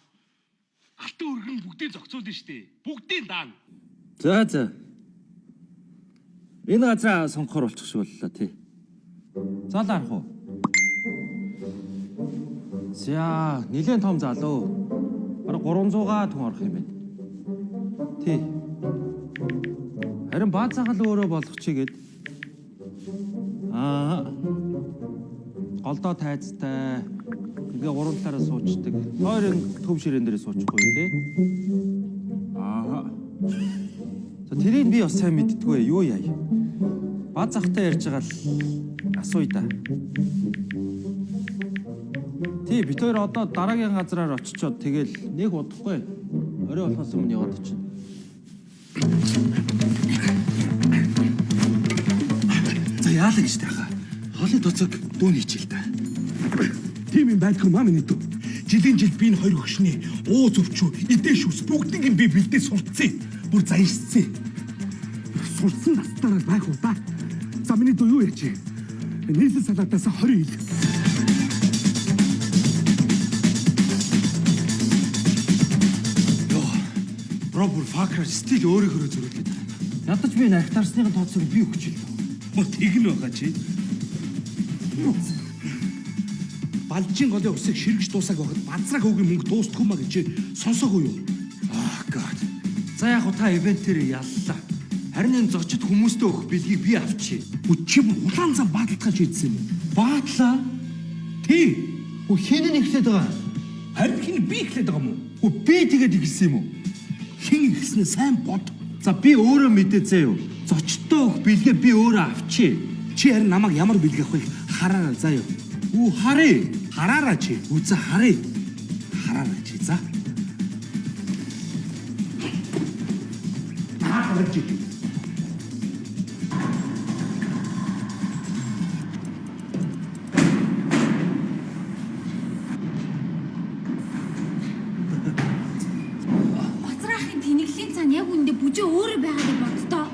Алтан өргөн бүгдийг зохицуулна шүү дээ. Бүгдийг даана. За за. Энэ газраа сонгохоор болчих шиг боллоо тий. Зал арах уу? За, нилээн том залуу. Бараг 300-гаа түн орох юм байна. Тий. Харин баазаахал өөрөө болгочих гээд. Аа. Голдоо тайзтай. Тэгээ гурван талаараа суучдаг. Хоёр энэ төв ширээн дээрээ суучихгүй тий. Аа. За тэрийг би бас сайн мэддэггүй юу яа. Баз ахтай ярьж байгаа л асууя да. Тий, бид хоёр одоо дараагийн газраар очичоод тэгэл нэг удахгүй. Орой болохоос өмнө яваад очино. За яалаа гэж таахаа. Хоолны тооцоог дүүн хийчихэл та. Тийм юм байдгүй маа миний дүү. Жилийн жил би энэ хоёр өгшний уу зөвчүү, идэ шүс бүгднийг би бэлдээ сурцсан. Бүр заярсан. Сурцсан настаараа байх уу та. За миний дүү юу яж? Нийлэн салаатаас 20 ил. Йоо. Бро бүр fucker стил өөрөөхөө зөрүүлээд байгаа юм. Ядаж би нархтарсныхын тооцоог би өгч л. Мо тэг нь байгаа чи. Балжийн голын усыг ширгэж дуусааг байхад базраг хөгийн мөнгө дуустгүй маа гэж сонсоогүй юу? Ah god. За яг та ивент дээр яллаа. Харин энэ зочид хүмүүстээ өгөх бэлгийг би авчи. Үгүй чи бүр улаан зам бааталтгаа шийдсэн юм. Баатлаа. Тий. Үгүй хэн нь эхлээд байгаа? Харин хин би эхлээд байгаа юм уу? Үгүй би тэгээд эхэлсэн юм уу? Хин эхэлснээ сайн бод. За би өөрөө мэдээ зээ юу. Зочдтой өгөх бэлгээ би өөрөө авчи. Чи харин намайг ямар бэлэг авахыг хараараа заа юу. Үгүй харъя. Хараараа чи. Үгүй за харъя. Хараараа чи за. Наа харж чи. Гоцраахын тэнэглэлийн цаана яг үндэ бүжээ өөрөө байгаа гэж боддоо.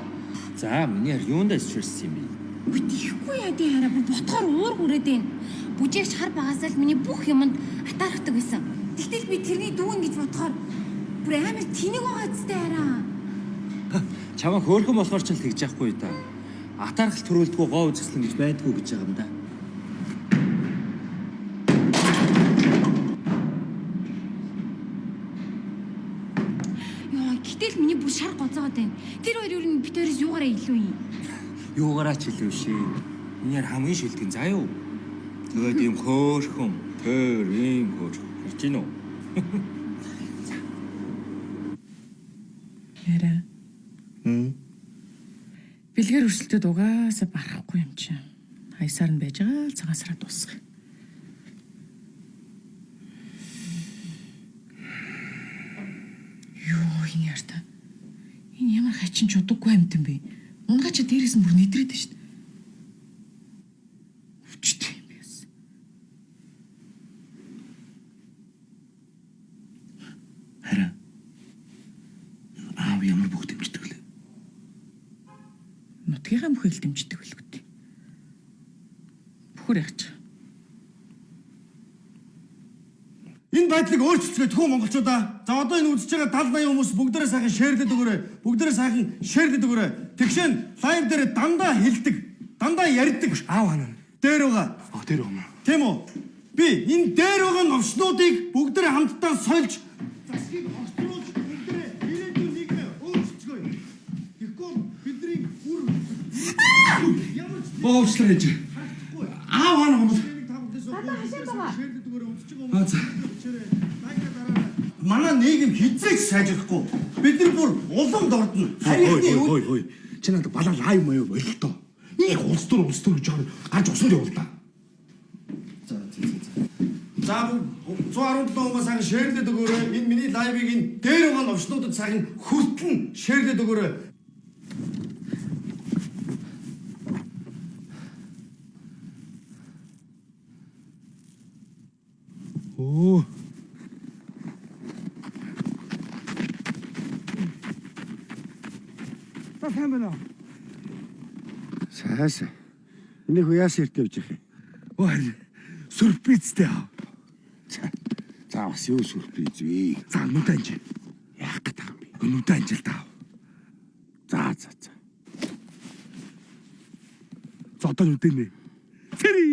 За миний хар юундаа стресс юм бэ? Үгүй тийхгүй яа тий хараа бүр ботхоор уур хүрээд байна. Бүжээгч хар багасаа л миний бүх юмд атаархдаг байсан. Тэгтэл би тэрний дүүн гэж бодохоор бүр амар тэнэг байгаа зү хараа. Чамаа хөөрхөн болохоор ч л тэгж яахгүй да. Атаархал төрүүлдэггүй гоо үзэсгэлэн гэж байдгүй гэж байгаа юм да. Йоо, гэтэл миний бүр шар гоцоогод байна. Тэр хоёр юу н бит хоёроос юугаараа илүү юм? Юугаараа ч илүү шээ. Миний хар хамгийн шилдэг заа юу. Тэгээд ийм хөөрхөн, тэр ийм хөөрхөн. Харж гин үү? Яриа. Бэлгээр өрсөлдөд угаасаа барахгүй юм чинь. Хаясаар нь байж байгаа л цагаан сараа дуусгах. Юу энэ ярта. Энэ ямар хачин чудаггүй амтан бэ? Унгаа чи дээрээс нь бүр нэдрээд байна шүү дээ. Өвчтэй юм бэ. Хараа. Аав ямар бүх дэмждэг лээ. Нутгийнхаа бүхэл дэмждэг билүү дээ. Бүхэр яач. Энэ байдлыг өөрчлөлтөө тхүү монголчуудаа. За одоо энэ үзэж байгаа 70 80 хүмүүс бүгдээрээ сайхан share лээд өгөөрэй. Бүгдээрээ сайхан share лээд өгөөрэй. Тэгшэн live дээр дандаа хэлдэг, дандаа ярьдаг. Аав ханаа. Дээр байгаа. Аа тэр юм. Тийм үү? Би энэ дээр байгаа новшнуудыг бүгдээрээ хамтдаа сольж засгийг орчруулж бүгдээрээ ирээдүйн нийгмээ өөрчилцгөөе. Тэгэхгүй бол бидний үр ямар ч Уучлаарай гэж. Аав ханаа юм. Гадаа хашаад байгаа. Аа за. Манай нийгэм хизээч сайжрахгүй. Бид нар бүр улам дордно. Хой Харийнхны хой хой хой. Чи надад балаа лайв маяа бололтоо. Нэг улс төр улс төр гэж байгаа гарч усан явуул та. За за за. За 117 хүмүүс сайхан share лээд өгөөрэй. Энэ миний live ыг энэ дээр байгаа новшнуудад сайхан хүртэн share лээд өгөөрэй. Өө. За сайн байна уу? Сайн сайн. Энийг яасан хэрэг явж их юм? Ой. Сюрпризтэй аав. За бас юу сюрприз вэ? За нүдэ анж. Яах гээд байгаа юм бэ? Нүдэ анжил та. За за за. За одоо нүдэ нэ. Цэри.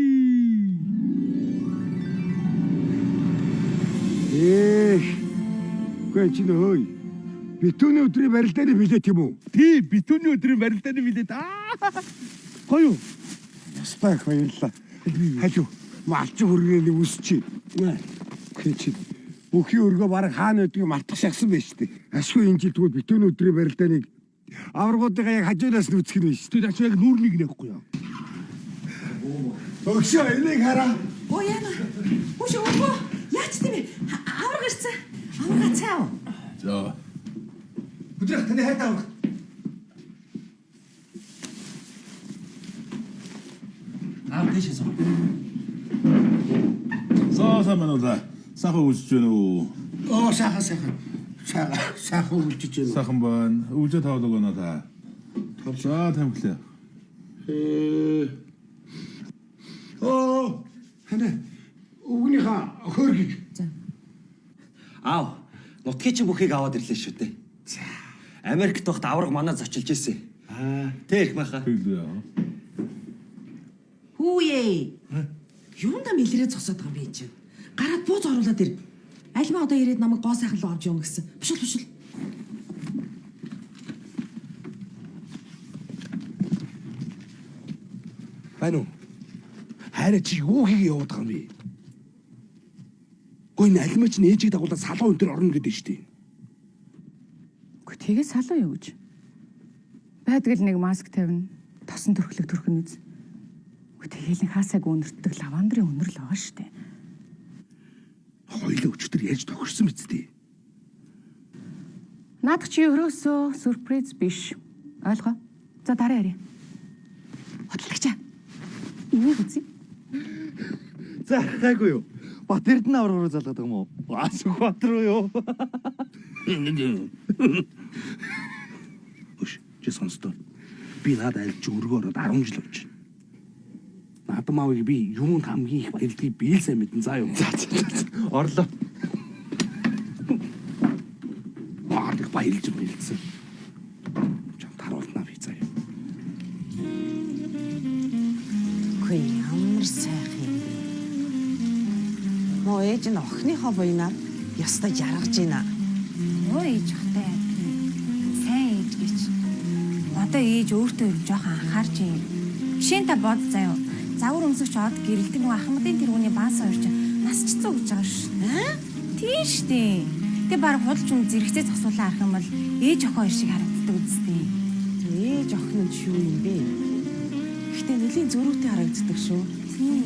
Ээх. Үгүй чи нөө. Битүүний өдрийн барилдааны билет юм уу? Тий, битүүний өдрийн барилдааны билет. Аа. Гоё. Ястай их баярлалаа. Халиу. Малчин хүргэний үсчи. Хээ чи. Бүхий өргөө бараг хаана байдгийг мартах шахсан байж тээ. Ашгүй энэ жил тэгвэл битүүн өдрийн барилдааныг аваргуудыгаа яг хажуунаас нь үзэх нь биш. Тэр ачаа яг нүүрнийг нэхгүй яа. Өгшөө энийг хараа. Оо яана. Хүш өвгөө. Яач тийм бэ? Аварга ирсэн. Аварга цаав. За. Өдрөх таны хайртай авах. Аа тийшээ суу. За сайн байна уу да. Сайхан үлжиж байна уу? Оо сайхан сайхан. Сайхан сайхан үлжиж байна. Сайхан байна. Үлжээ тавлаг байна та. За тамхилаа. Э. Оо ханаа өвгөнийхөө хөөргийг. За. Аав, нутгийн чинь бүхийг аваад ирлээ шүү дээ. За. Америкт байхад авраг манаа зочилж ирсэн. Аа, тэ ирэх байхаа. Тэглээ. Хүүе. Юундаа мэлрээ зогсоод байгаа юм бэ чинь? Гараад бууз оруулаад ир. Альма одоо ирээд намайг гоо сайхан руу авч явна гэсэн. Бушил бушил. Байна уу? Хайраа чи юу хийгээ яваад байгаа юм бэ? Гүн энэ алимаа чинь ээжийг дагуулаад салуу энэ төр орно гэдэг шүү дээ. Үгүй тэгээ салуу юу гэж. Байдаг л нэг маск тавина. Тосон төрхлөг төрхөн үз. Үгүй тэгээл нэг хаасайг өнөртдөг лавандрын өнөр л байгаа шүү дээ. Хоёлоо өчтөр яаж тохирсон биз дээ. Наадах чи ерөөсөө сюрприз биш. Ойлгоо. За дараа яриа. Худалдагчаа. Энийг үзье. За гайгүй юу. Бат Эрдэнэ авраг руу залгаад байгаа юм уу? Аа Сүхбаатар руу юу? Хөш чи сонстоо. Би наад айлч өргөө ороод 10 жил болж байна. Наадам аавыг би юунд хамгийн их баярлдгийг би л сайн мэдэн заа юу. За за за. Орлоо. Баар их баярлж баярлсан. Чам таруулнаа би заа юу. Үгүй ямар сайхан юм бэ? Мөө ээж нь охиныхоо буйнаар ёстой жаргаж байна. Өө ээж хатаа яадаг юм. Сайн ээж гэж. Одоо ээж өөртөө ер нь жоохон анхаарч юм. Жишээ нь та бод заяа. Загвар өмсөгч од гэрэлтэн нөгөө Ахмадын тэргүүний баасан хоёр чинь насч цүү гэж байгаа ш. Аа? Тийм штэ. Тэг баг худалч хүн зэрэгцээ зогсуулаа харах юм бол ээж охин хоёр шиг харагддаг үсттэй. Ээж охин нь ч юу юм бэ? Гэхдээ нэлийн зөрүүтэй харагддаг шүү. Тийм.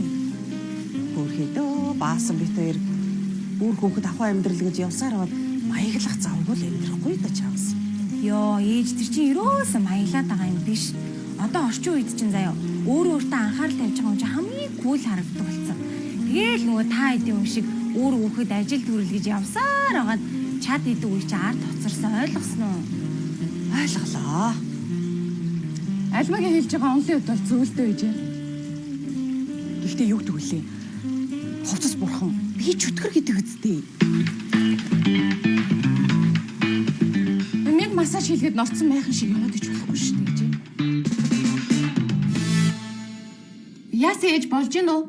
Хөөрхөдөө баасан бит хоёр бүр хүүхэд ахуй амьдрал гэж явсаар бол маяглах завгүй л амьдрахгүй да чавс. Йоо, ээж тэр чинь ерөөсөө маялаад байгаа юм биш. Одоо орчин үед чинь заяа өөрөө өөртөө анхаарал тавьж байгаа хүн чинь хамгийн кул харагддаг болсон. Тэгээл нөгөө та хэдийн хүн шиг өөр хүүхэд ажил төрөл гэж явсаар байгаад чад идэг үе чинь ард хоцорсон ойлгосон уу? Ойлголоо. Альмагийн хэлж байгаа онлын хувьд бол зөвлөлтөө ээжээ. Гэхдээ юу гэдэг вүлээ? Хувцас бурхан би чөтгөр гэдэг үсттэй. Нэг массаж хийлгээд норцсон майхан шиг яваад ич болохгүй шүү дээ ээжээ. Яасан ээж болж гин үү?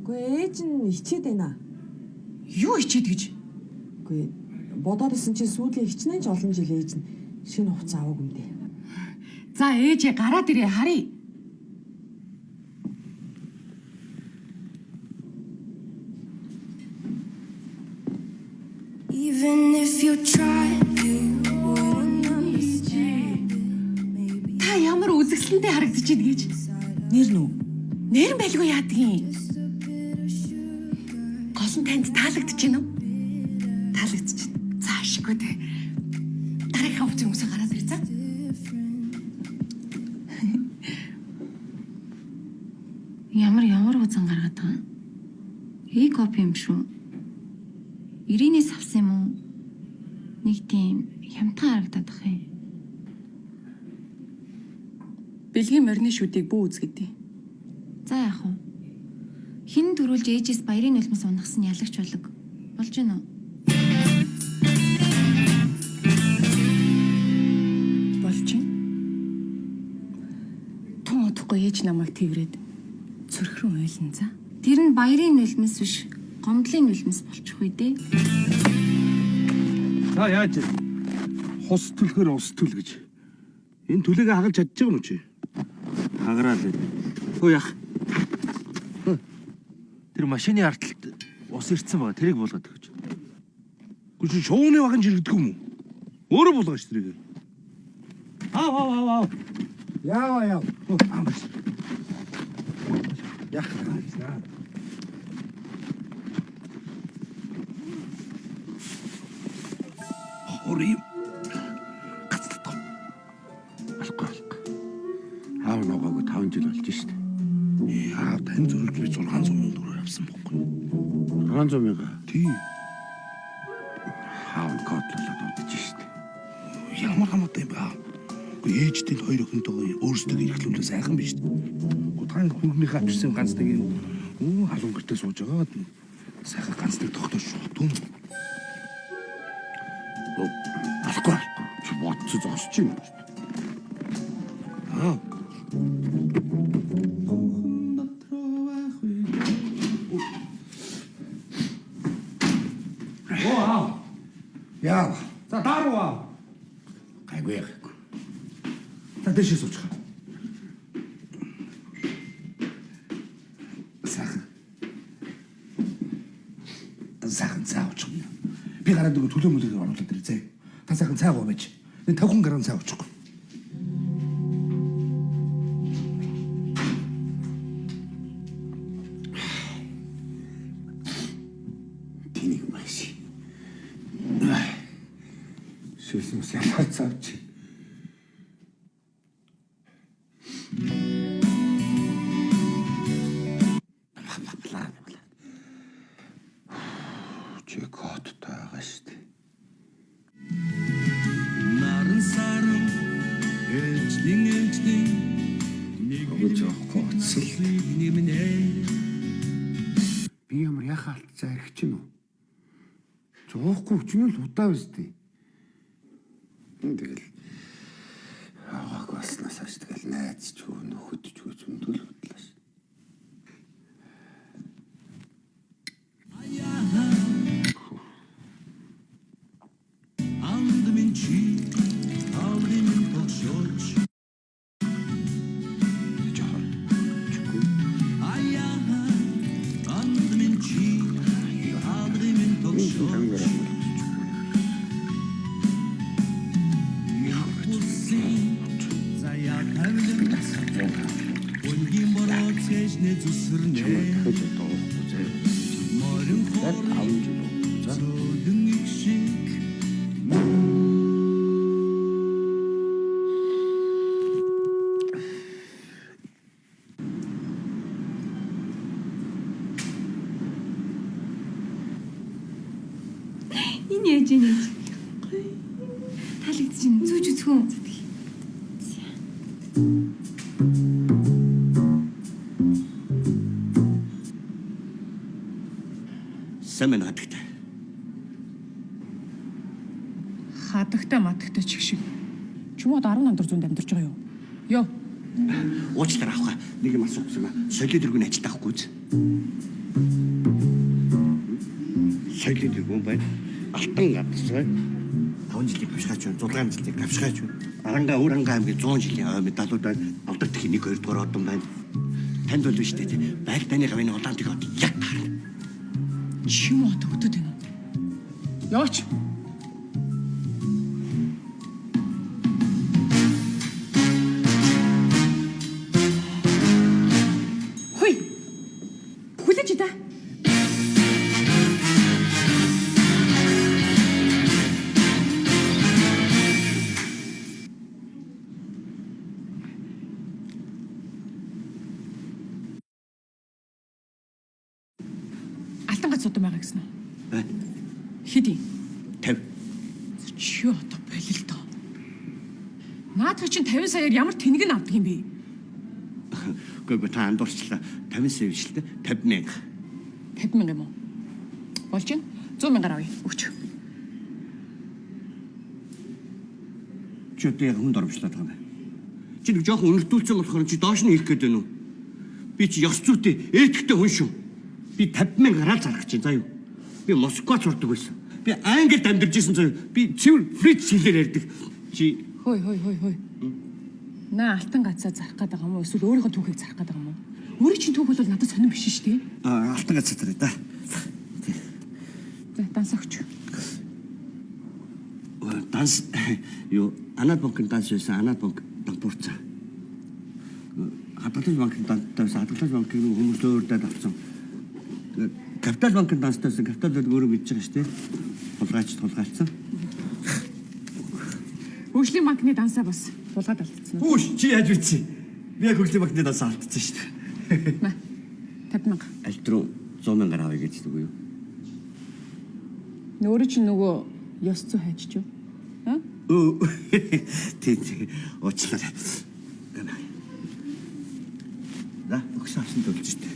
Үгүй ээж нь хичээд байна. Юу хичээд гэж? Үгүй бодоод исэн чинь сүүлийн хичнээн ч олон жил ээж нь шинэ хувцас аваагүй юм дээ. За ээжээ гараад ирээ харъя. Even if you tried, you wouldn't understand. Та ямар үзэсгэлэнтэй харагдаж байна гэж. Нэр нү? Нэр нь байлгүй яадгийн. Гол нь танд таалагдж байна уу? Таалагдж байна. За ашиггүй дээ. Дараагийнхаа хувцас өмсө гараад ир за. Ямар ямар үзэн гаргаад байгаа юм? Э копи юм шүү. Иринээс авсан юм уу? Нэг тийм хямдхан харагдаад байх юм. Бэлгийн морины шүдийг бүү үзгэдэй. За яах вэ? Хин төрүүлж ээжээс баярын нулимс унахсан ялагч болог. Болж гин үү? Болж байна. Тун удахгүй ээж намайг тэрвэрэд цөрх рүү уйлан за. Тэр нь баярын нулимс биш, гомдлын нулимс болчих үү дээ. Та яаж вэ? Хус түлхэр ус түл гэж. Энэ түлээгээ хагалж чадчих юм уу чи? Хагараа л. Хөө яах. Тэр машины ард талд ус ирсэн байгаа. Тэрийг буулгаад өгч. Гүн чи шууны багын жирэгдэг юм уу? Өөрөө булгаж тэрийг. Аав аав аав аав. Яава яав. Аав. Яах вэ? Хор юм. Гацтдаг. Алахгүй алахгүй. Аав ногоог 5 жил болж штэ. Аав тань зөрүүлж би 600 мянга төгрөг авсан бохгүй. 600 мянга. Тий. Аав нь кодлолоод удаж штэ. Ямар хамаатай юм бэ аав? Үгүй ээжтэй л хоёр охинтойгоо өөрсдөө эрхлүүлээ сайхан биш үү? Үгүй та хүрнийхээ авчирсан ганц нэг юм өө халуун гэртээ сууж байгаад сайхан ганц нэг тогтоош шууд юм. Алахгүй алахгүй. Чи бодцоо зогсож юм. Аа. Оо аав. Яав. За даруу аав. Гайгүй гайгүй. За дэшээ суучих. Сайхан. Сайхан цай уучих юм. Би гараад нөгөө төлөө мөлийг оруулаад ирээ зэ. Та сайхан цай гоо байж. Нэг 50 грамм цай уучих. Тэнийг маш. Шүлсэн салаад цавч. Чи кодтой байгаа шүү дээ. Наран саран ээлжлэн ээлжлэн нэг Өгөж явахгүй утсал. нэмнэ. Би ямар яхаа алдсан арх чинь үү? Зоохгүй өчнөө л удаа үстэй. Тэгэл агааг болсноос хойш тэгэл найз ч хөө нөхөд ч хөө зөндөл бодлоо ш. Анд минь чи аврын минь тогшооч. Жохор. Аяа анд минь чи аврын минь тогшооч. Хүссэн заяа тавилан Өнгийн бороо цэжнэ зүсэрнэ. Дахиж одоо уухгүй заяа. Морин Яг 5 жил уухгүй за. Зөөлөн их шиг Энэ яаж ийн ээж? Таалагдчих чинь зүүж үзхүү. Сайн байна хадагтай. Хадагтай мадагтай чих шиг. Чүмод 10 намдар зүүнд амьдарч байгаа юу? Йоо. Уучлаарай авах. Нэг юм асуух гэсэн юм аа. Соёлын дэргүүн ажилд авахгүй үз. Соёлын дэргүүн байна. Алтан гадас байна. 5 жилийн гавшгаач байна. 6 жилийн гавшгаач байна. Аранга Уранга аймгийн 100 жилийн ой медалууд байна. Алдар тхийн 1 2 дугаар одон байна. Танд бол биш үү? Байг таны гавийн улаан тийг од яг таарна. Чим одоо өдөд байна уу? Яваач. Хүй. Хүлээж да. Алтан гац удам байгаа гэсэн үү? Байна. Хэд юм? 50. Чи одоо болил доо. Наадах чинь 50 саяар ямар тэнэг нь авдаг юм бэ? Үгүй үгүй та андуурчлаа. 50 сая биш л дээ. 50 мянга. 50 мянга юм уу? Болж байна. 100 мянгаар авъя. Өгч. Чи одоо яг хүнд оромжлоод байгаа юм байна. Чи нэг жоохон үнэртүүлсэн болохоор чи доош нь хийх гээд байна уу? Би чи ёс зүйтэй, этиктэй хүн шүү. Би 50 мянга гараад зарах гэж байна заа юу. Би Москвад сурдаг байсан. Би Англид амьдарч исэн заа юу. Би цэвэр френч хэлээр ярьдаг. Чи Хөөй хөөй хөөй хөөй. Наа алтан гацаа зарах гээд байгаа юм уу? Эсвэл өөрийнхөө түүхийг зарах гээд байгаа юм уу? Өөрийн чинь түүх бол надад сонирн биш шүү дээ. Аа, алтан гац заръя да. За дансаа өгч. Данс юу Анад банкын данс байсан. Анад банк дампуурсан. Хадгалж банкын данстай байсан. Хадгалж банкыг хүмүүс өөрдөө авсан. Тэгээд Капитал банкын данстай байсан. Капитал бол өөрөө мэдж байгаа шүү дээ. Хулгайч хулгайлцсан. Хөгжлийн банкны дансаа бас булгаад алдсан. Хүүш чи яаж мэдсэн? Би яг хөгжлийн банкны дансаа алдсан шүү дээ. Мә. 50 мянга. Аль түрүү 100 мянгаар авъя гэж үгүй юу? Өөрөө чинь нөгөө ёс зүй хайчиж юу? Аа? Өө. Тий, тий. Уучлаарай. За, өгсөн авсан төлж штэ.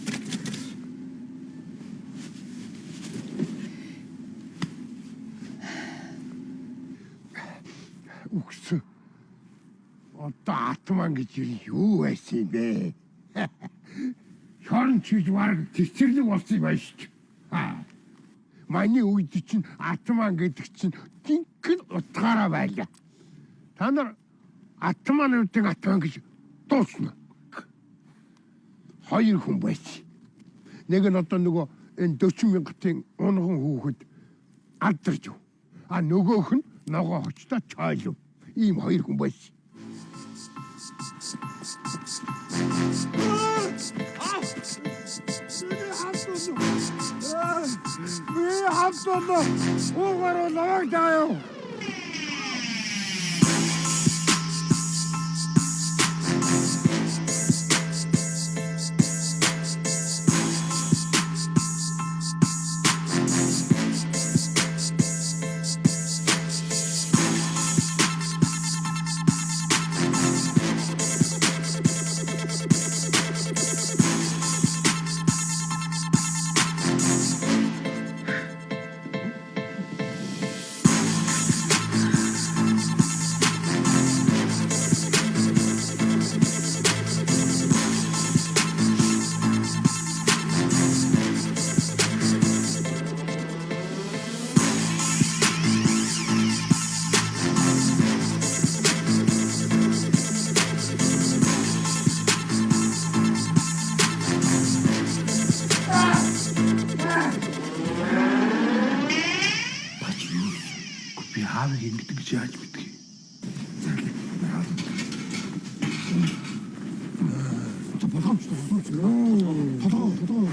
Үгсэн. Одоо атман гэж юу байсан юм бэ? Шорон чиж бараг цэцэрлэг болсон юм байна шүү дээ. Аа. Манай үед чинь атман гэдэг чинь жинхэнэ утгаараа байлаа. Та нар атмануудын атман гэж дуусна. Хоёр хүн байсан. Нэг нь одоо нөгөө энэ 40 мянгатын унган хүүхэд алдарч. А нөгөөх нь ногоо хочтой чойлов. Ийм хоёр хүн байсан. Би хамтаа уугаар лаваг даа юу. Би аавыг ингэдэг гэж яаж мэдг юм? За болгоомжтой болгоомжтой. Толгоо толгоо.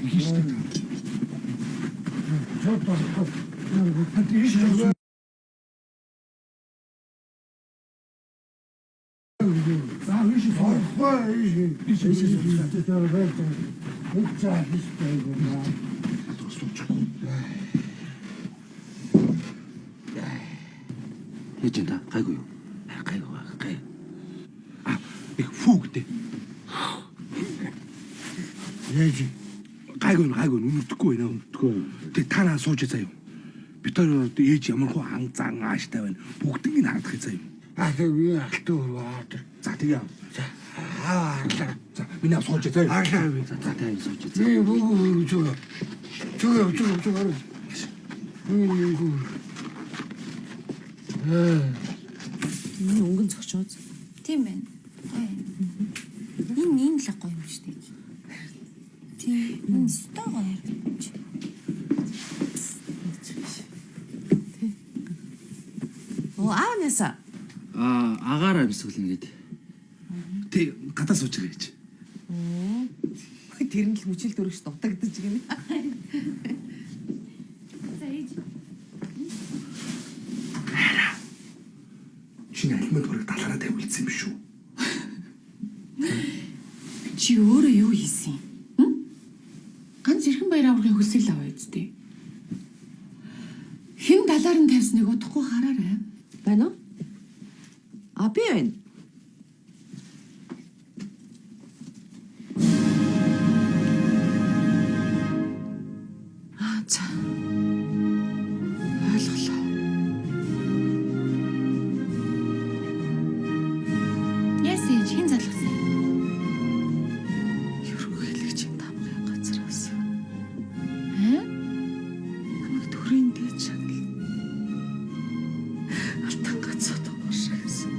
Хийштэй. Чод болохгүй. Тийш. За ийш орохгүй ийш. Ийш ийш. Тэр байж. Яаж юм та? Гайгүй юу? Гайгүй гай. А их фүү гэдэг. Яаж Гайгүй гайгүй үнэрдэхгүй байна үнэрдэхгүй. Тэг та наа сууж заяа. Бид хоёр ээж ямар хуу ан зан ааштай байна. Бүгднийг нь харагдах заяа. А тэг би алтан хөрвөө. За тэгээ. За аа харлаа. За миний сууж заяа. Харлаа. За за та сууж заяа. Би бүгд зүг. Зүг зүг зүг. Би нэг. Энэ өнгөн цогчооз. Тийм байна. Гоё. Энэ энэ л гоё юм шүү дээ. Тийм. Энэ өстой гоё харагдаж. Оо аавнасаа. Аа агаар амьсгал ингээд. Тэг гадаа сууж байгаа гэж. Тэр нь л мөчил дөрөгч дутагдаж гинэ. За ээж. Чиний алимыг хөрөг талаараа тавиулсан юм шүү. Чи өөрөө юу хийсэн юм? Ганц эрхэн баяр аврагын хөлсийг л аваа үсттэй. Хэн далаар нь тавьсныг удахгүй хараарай. Байна уу? А би байна. Аа за. Ойлголоо. Яс ээж хэн залгасан юм? Ерөнхийлөгчийн тамгын газраас Аа? намайг төрийн дээд шагнал. Алтан гацууд уушаа гэсэн.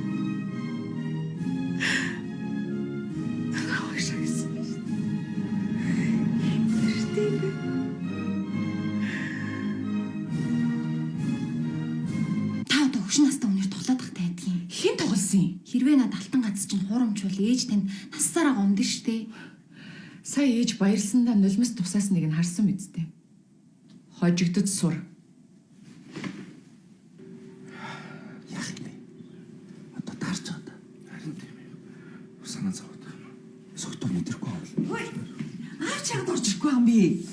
хөгшин настай хүнээр тоглоод тах тайдгийн. Хэн тоглосон юм? Хэрвээ над алтан гац чинь хуурамчвал ээж танд нассараа гомдно штэ. Сая ээж баярлсандаа нулимс тусаас нэг нь харсан биз дээ. Хожигдод сур. Яах юм бэ? Одоо таарч байгаа да. Харин тийм юм. Санаа зовоод байгаа юм. Согтуу мэдрэхгүй юм. Хөөе. Аав чагд орж ирэхгүй юм би.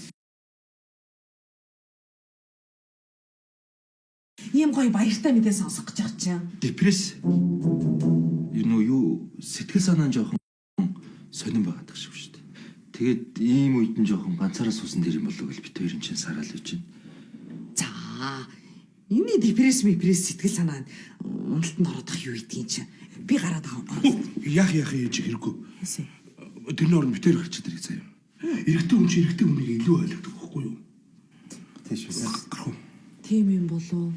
Ийм гоё баяртай мэдээ сонсох гэж байгаа чинь. Депресс. Юу нөө юу сэтгэл санаа нь жоохон сонирн байгаад тах шиг шүү дээ. Тэгээд ийм үед нь жоохон ганцаараа суусан дэр юм болов гэж бит хоёрын чинь сараал үж чинь. За. Энэний депресс мепресс сэтгэл санаа нь уналтанд ороод ах юу гэдгийг чинь. Би гараад байгаа. Яах яах ээж хэрэггүй. Яасан? Тэрний оронд битээр гарчаад ирэх заяа. Эрэгтэй хүн чинь эрэгтэй хүнийг илүү ойлгодог байхгүй юу? Тийш үү. Гарах уу? Тийм юм болов.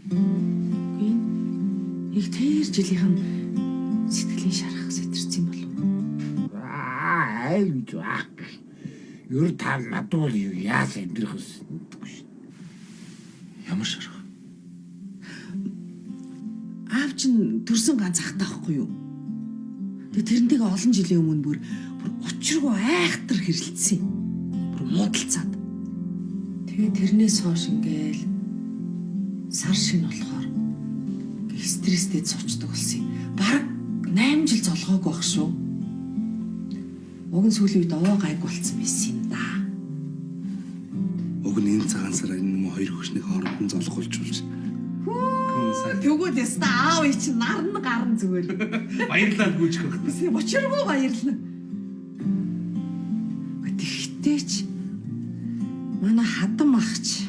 Үгүй ээ. Нэг тэр жилийнх нь сэтгэлийн шарах сэтэрсэн юм болов. Аа айл гэж аах. Ер та надад бол юу яас амьдрах вэ? Ямар шарах? Аав чинь төрсөн ганц ахтай байхгүй юу? Тэгээ тэрнтэйгээ олон жилийн өмнө бүр бүр учиргүй айхтар хэрэлдсэн юм. Бүр муудалцаад. Тэгээ тэрнээс хойш ингээл сар шин болохоор ингээ стресстэй цуучдаг болсон юм. Бараг 8 жил золгоогүй байх шүү. Уг нь сүүлийн үед овоо гайг болцсон байсан юм да. Уг нь энэ цагаан сараар энэ юм хоёр хөгшнийг хооронд нь золгуулчихвал. Тэгвэл яста аав ий чинь нарна гарна зүгээр. Баярлалаа гүйчих байх. Бисээ учиргүй баярлна. Тэгтээ ч манай хадам ахч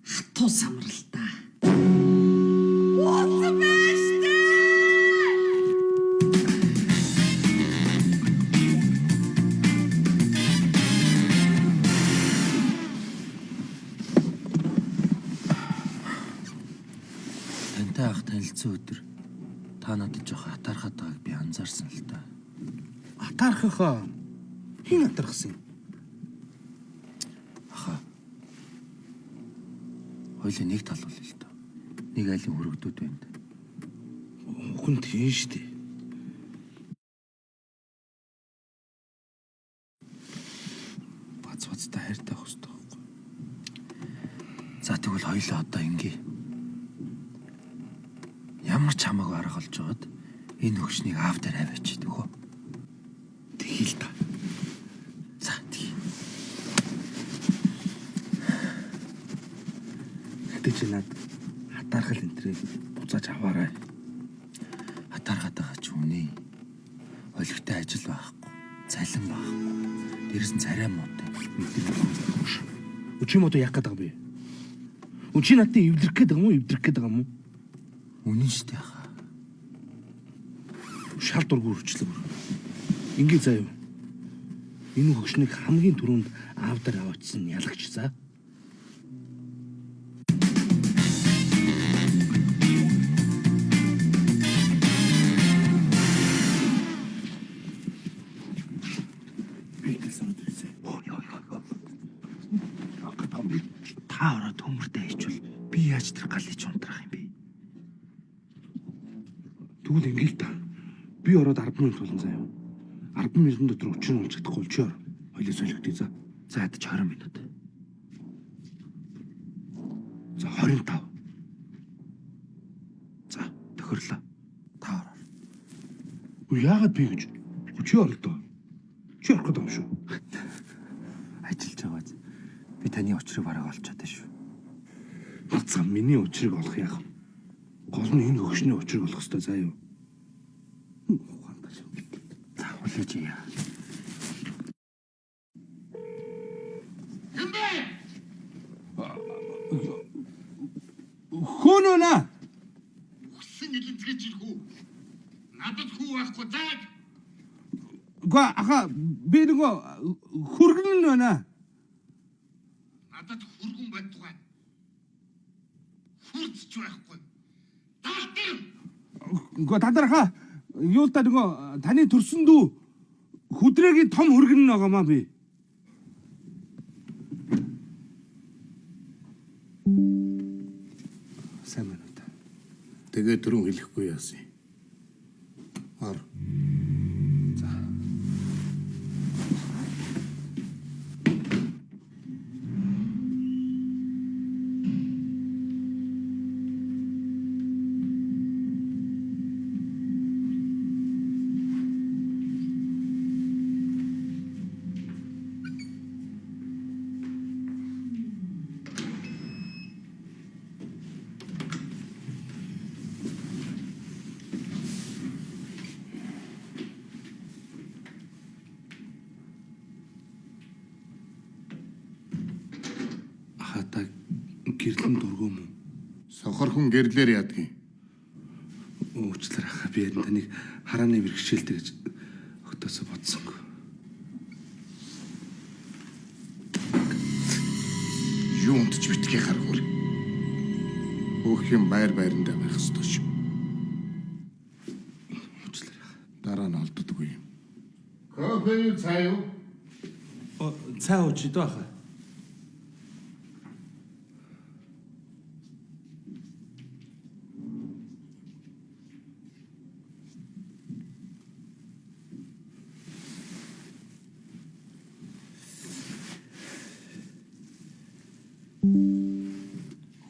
хатуу самрал та. Ууцсан байж тээ. Тантай ах танилцсан өдөр та надад жоохон атаархаад байгааг би анзаарсан л та. Атаархахаа. Хин атаархсан юм? Аха. Хоёлаа нэг тал бол л доо. Нэг айлын хөрөгдөд байна да. Уг нь тийм шүү дээ. Бац бацтай хайртай байх хэрэгтэй байхгүй. За тэгвэл хоёлаа одоо ингээ. Ямар ч хамаагүй арга олж байгаад энэ хөгшнийг аав дээр аваач гэдэг хөө. Тэгье л та. За тэгье. Гэтэ чи над атаархал энтрийг буцааж аваарай. Атаархаад байгаа ч үнэ. Олигтой ажил байхгүй, цалин байхгүй. Дээрээс нь царай муутай. Үгүй чи юм одоо яах гээд байгаа юм бэ? Үгүй чи надад эвлэрэх гээд байгаа юм уу? Эвдрэх гээд байгаа юм уу? Үнэн шүү дээ хаа. Шал дургу өрчлөө бүр. Ингээ заяа. Энэ хөгшнийг хамгийн түрүүнд аав дээр аваачсан ялагч за. Би хэлсэн үү? Та ороо төмөртэй хийчихвэл би яаж тэр галыг унтрах юм бэ? Тэгвэл ингээ л та. Би ороод 10 минут болно заяа. 10 минутын дотор учир нь олж чадахгүй чи ор. Хоёлоо солигдъё за. За ядаж 20 минут. За 25. За тохирлоо. Та ороор. Үгүй яагаад би гэж? Үгүй чи орол доо. Чи орох гэдэг юм шүү. Ажиллаж байгаа биз. Би таны учрыг бараг олчоод байна шүү. За миний учрыг олох яах вэ? Гол нь энэ хөгшний учрыг олох хэрэгтэй заа юу. Ухаантай шүү. За хүлээж яа. Хөөнөө наа. Үхсэн илэнцгэж ирэх үү? Надад хүү байхгүй заа. Үгүй аха би нөгөө хөргөн нь байна. Надад хүргэн байтугай. Хүрч байхгүй. Даалтар. Үгүй тадархаа юу л та нөгөө таны төрсөн дүү хүдрэгийн том хөргөн нь байгаа маа би. Сайн байна уу та? Тэгээ түрүүн хэлэхгүй яасан юм. Ор. За. Ахаа та гэрлэн дургу юм уу? Сохор хүн гэрлээр яадаг юм. Уучлаарай ахаа би харин таныг харааны бэрхшээлтэй гэж өгтөөсөө бодсонгүй. Юунд ч битгий харгуур. Бүх юм байр байрандаа байх ёстой шүү. Уучлаарай. Дараа нь олддоггүй юм. Кофе юу цай юу? Цай ууж идэ ахаа.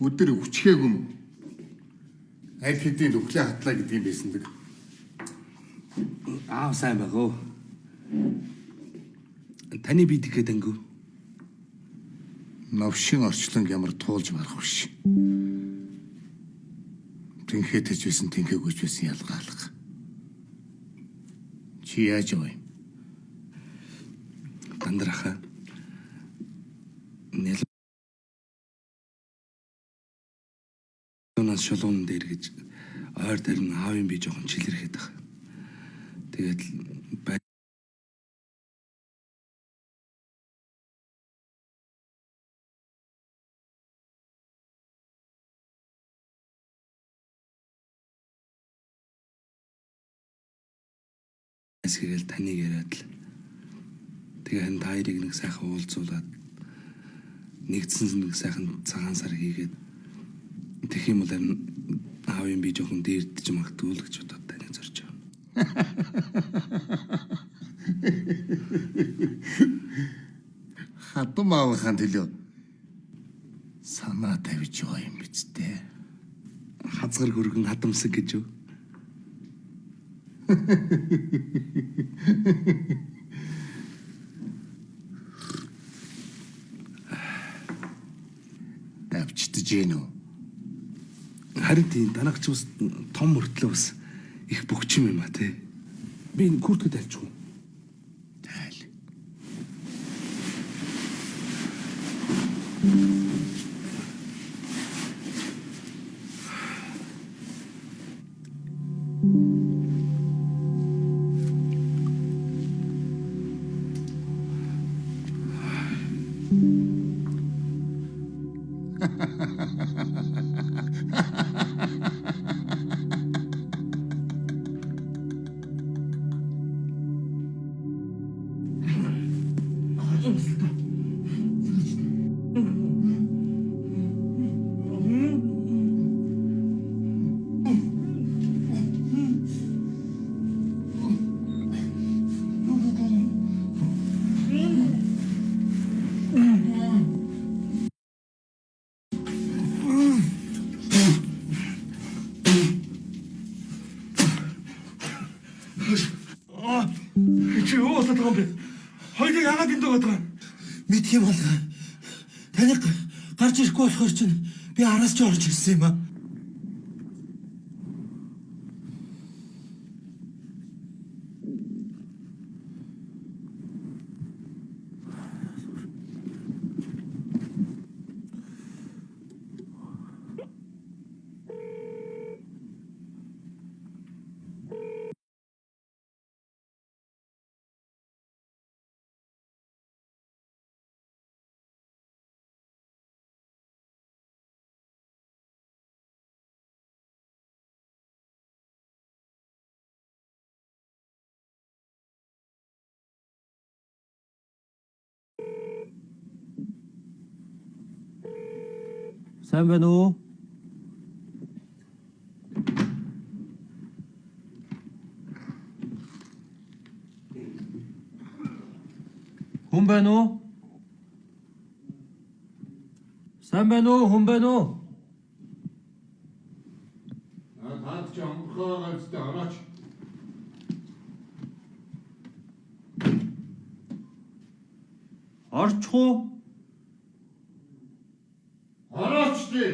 Өдөр хүчгээгүй юм. Аль хэдийн нүхлээ хатлаа гэдэг юм байсан дэг. Аав сайн байх уу? Таны бие тэгэхэд ангив. Новшин орчлон ямар туулж барах биш. Тэнхээтэйч байсан тэнхээгүйч байсан ялгаалга. Чи яаж яваа юм? Дандар ахаа. Нялуунаас шулуун дээр гэж ойр тарин аавын бие жоохон чилэрхэд байх. Тэгээд л байсгээл таныг яриад л. Тэгээ харин та хоёрыг нэг сайхан уулзуулаад нэгдсэн нэг сайхан цагаан сар хийгээд тэгэх юм бол харин аавын бие жоохон дээрдэж магадгүй л гэж бодоод таныг зорж байгаа. Хадам аавынхаа төлөө санаа тавьж байгаа юм биз дээ. Хазгар гүргэн хадамсаг гэж юу? Давчдаж гин үү? Харин тийм танах ч бас том мөртлөө бас их бөгчим юм а тий. Би энэ курткд альчих уу? Тайл. Чи юу болоод байгаа юм бэ? Хоёулаа яагаад энд байгаа юм? Мэдх юм бол таныг гарч ирэхгүй болохоор чинь би араас ч орж ирсэн юм аа. Сайн байна уу? Хүн байна уу? Сайн байна уу? Хүн байна уу? Таад чи онгохоо ганцтай орооч. Орчих уу? Орооч тий.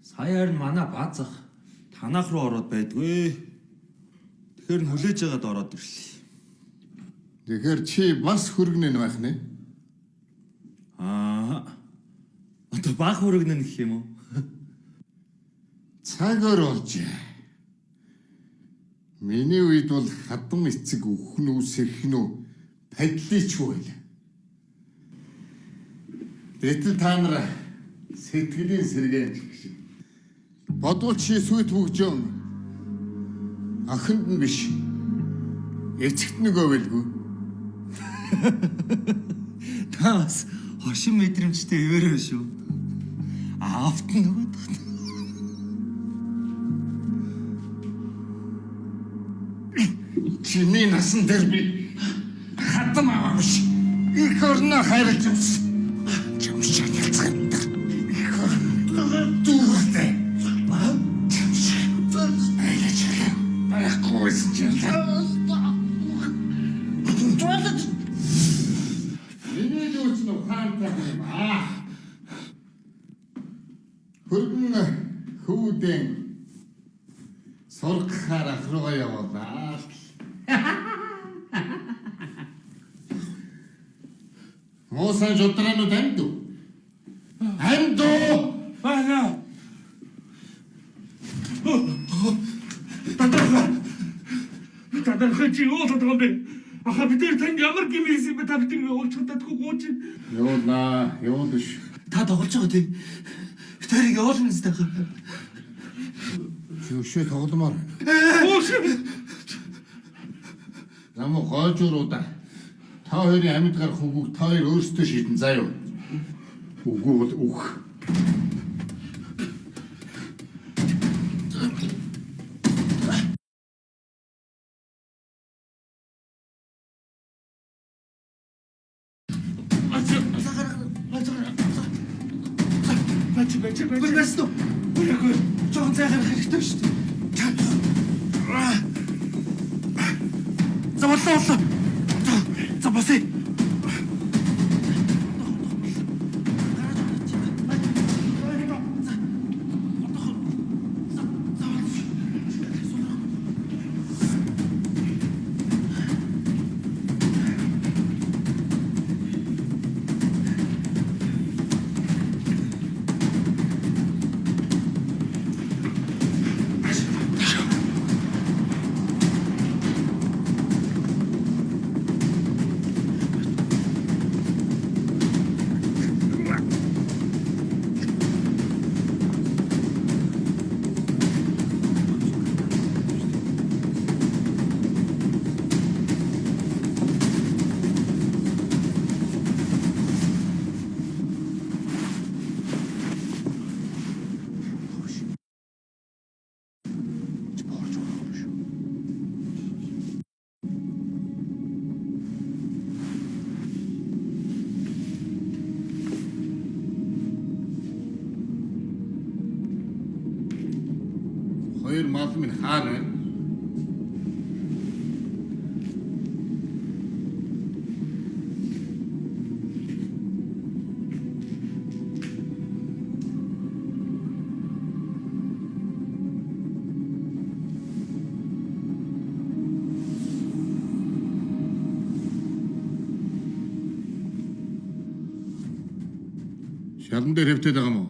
Сая харин манай баазах танаах руу ороод байдгүй. Тэгэхээр нь хүлээж байгаад ороод ирлээ. Тэгэхээр чи бас хөргөнө нь байх нэ? Аа. Одоо баг хөргөнө нь гэх юм уу? Цаг өр болж. Миний үед бол хадам эцэг үхэн үү сэрхэн үү падлийчгүй байл. Гэтэл та нар сэтгэлийн сэргээн ч гэх шиг. Бодвол чи сүйт хөгжөөн охинд нь биш. Эцэгт нөгөө байлгүй. Та бас хоршин мэдрэмжтэй ивэрээ шүү. Аавт нь нөгөө тах. Чиний насан дээр би хадам аваа биш. Их орноо хайрлаж юмсан. Чамшиг ялцганд. Их орно дүүртэй. Чамшиг айлаж байхгүй байсан ч ялаа. Миний дүүч нь ухаантай юм аа. Хөргөн хүүдэн сургахаар ах руугаа явуулаа. Муусан жудраанууд амьд уу? Амьд уу? Байна. Татарха. Татарха чи юу болоод байгаа юм бэ? Аха бид нар танд ямар гэм хийсэн бэ? Та бидний уулж чаддаггүй гооч. Явуулнаа, явуулна ш. Та тоглож байгаа тийм. Бид хоёрыг явуулна зү таах. Чи өшөө тогломоор. Ууш. Намуу гойжууруудаа. Та хоёрын амьд гарах үгүйг та хоёр өөрсдөө шийдэн заа юу. Үгүй бол үх. Бач бач бач. Бүр барьсан уу? Үгүй. Жохон цай гарах хэрэгтэй шүү дээ. За боллоо боллоо. За босъё. Хоёр мал минь хаар байна. Шалан дээр хэвтээд байгаа юм уу?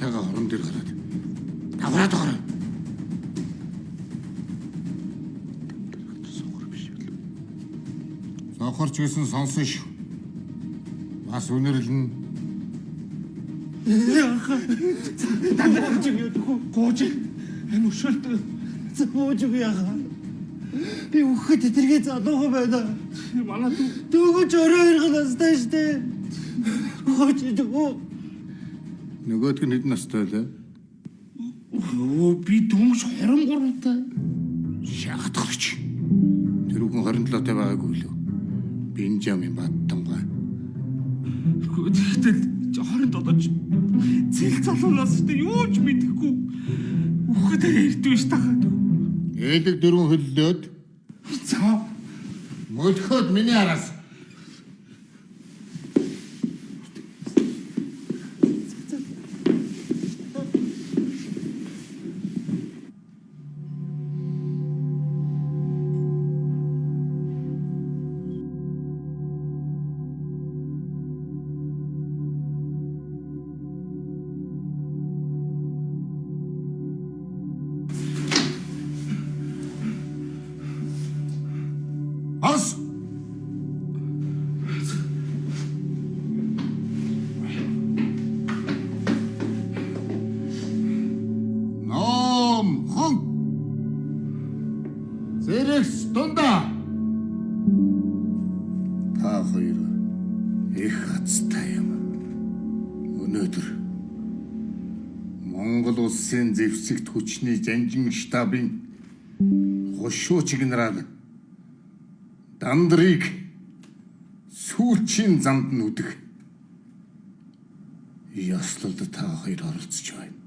Хуталтайгаа хорон дээр гараад давраад орно. Сохорч гэсэн сонсон шүү. Бас үнэрлэн. Татарха чи юу гооч. Эм өшөөлт. За бууж өгье яхаа. Би үхэхэд тэргээ залуухан байна. Манай дүүгөж өрөө иргэн настай штэ. Хооч дүү. Нөгөөх нь хэдэн настай байлаа? Өө би дөнгөж 23 таа. Шахатгач. Тэр хүн 27 таа байгаагүй лөө. Бенжамин Баттангаа. Тэгтэл 27 ч зэл залуунаас штэ юу ч мэдэхгүй. Үхэхэд ирдвэ ш тахаа. Ээлэг дөрвөн хөллөөд За мөлхөөд миний араас. Ас. Ном хон. Зэрэгс дундаа. Та хоёр их хацтай юм. Өнөөдөр Монгол улсын зэвсэгт хүчний занжин штабын хошууч генерал Дандрыг сүүлчийн замд нүдэх ёслолд та хоёр оролцож байна.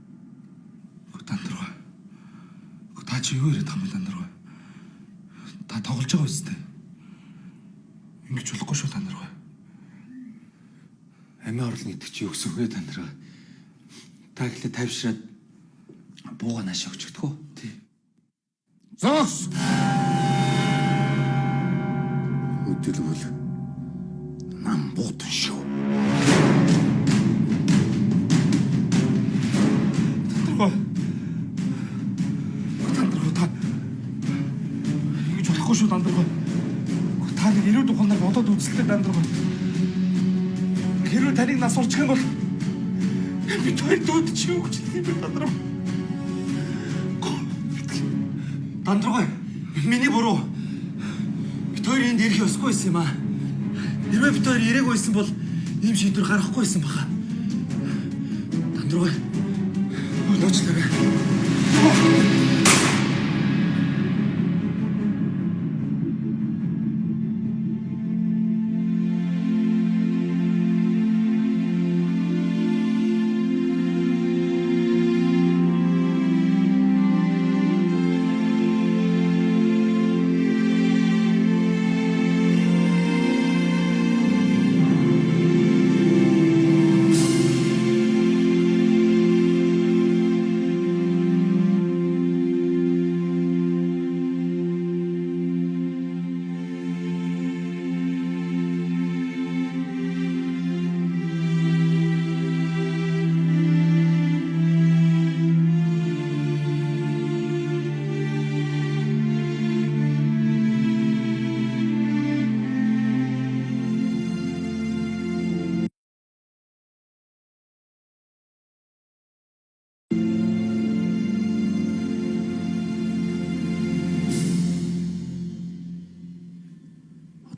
Дандргаа. Та чи юу яриад байгаа юм бэ Дандргаа? Та тоглож байгаа үстэй. Ингэж болохгүй шүү Дандргаа. Амиа орлон гэдэг чи юу гэсэн үг вэ Дандраа? Та гэхлээр тайвшраад бууга наашаа өгч өгдөг үү? Тий. Зогс! Хөдөлгөл нам буутан шүү. Дандргаа. Дандргаа та ингэж болохгүй шүү Дандргаа. Та нэг ирээд ухаанаар бодоод үзэлтэй Дандргаа. Хэрвээ таныг нас орчих юм бол бид хоёр дүүд чи юу гэж хэлэх юм бэ Дандргаа? Дандраа миний буруу. Бид хоёр энд ирэх ёсгүй байсан юм аа. Хэрвээ бид хоёр ирээгүй байсан бол ийм шийдвэр гаргахгүй байсан баха. Дандраа уучлаарай.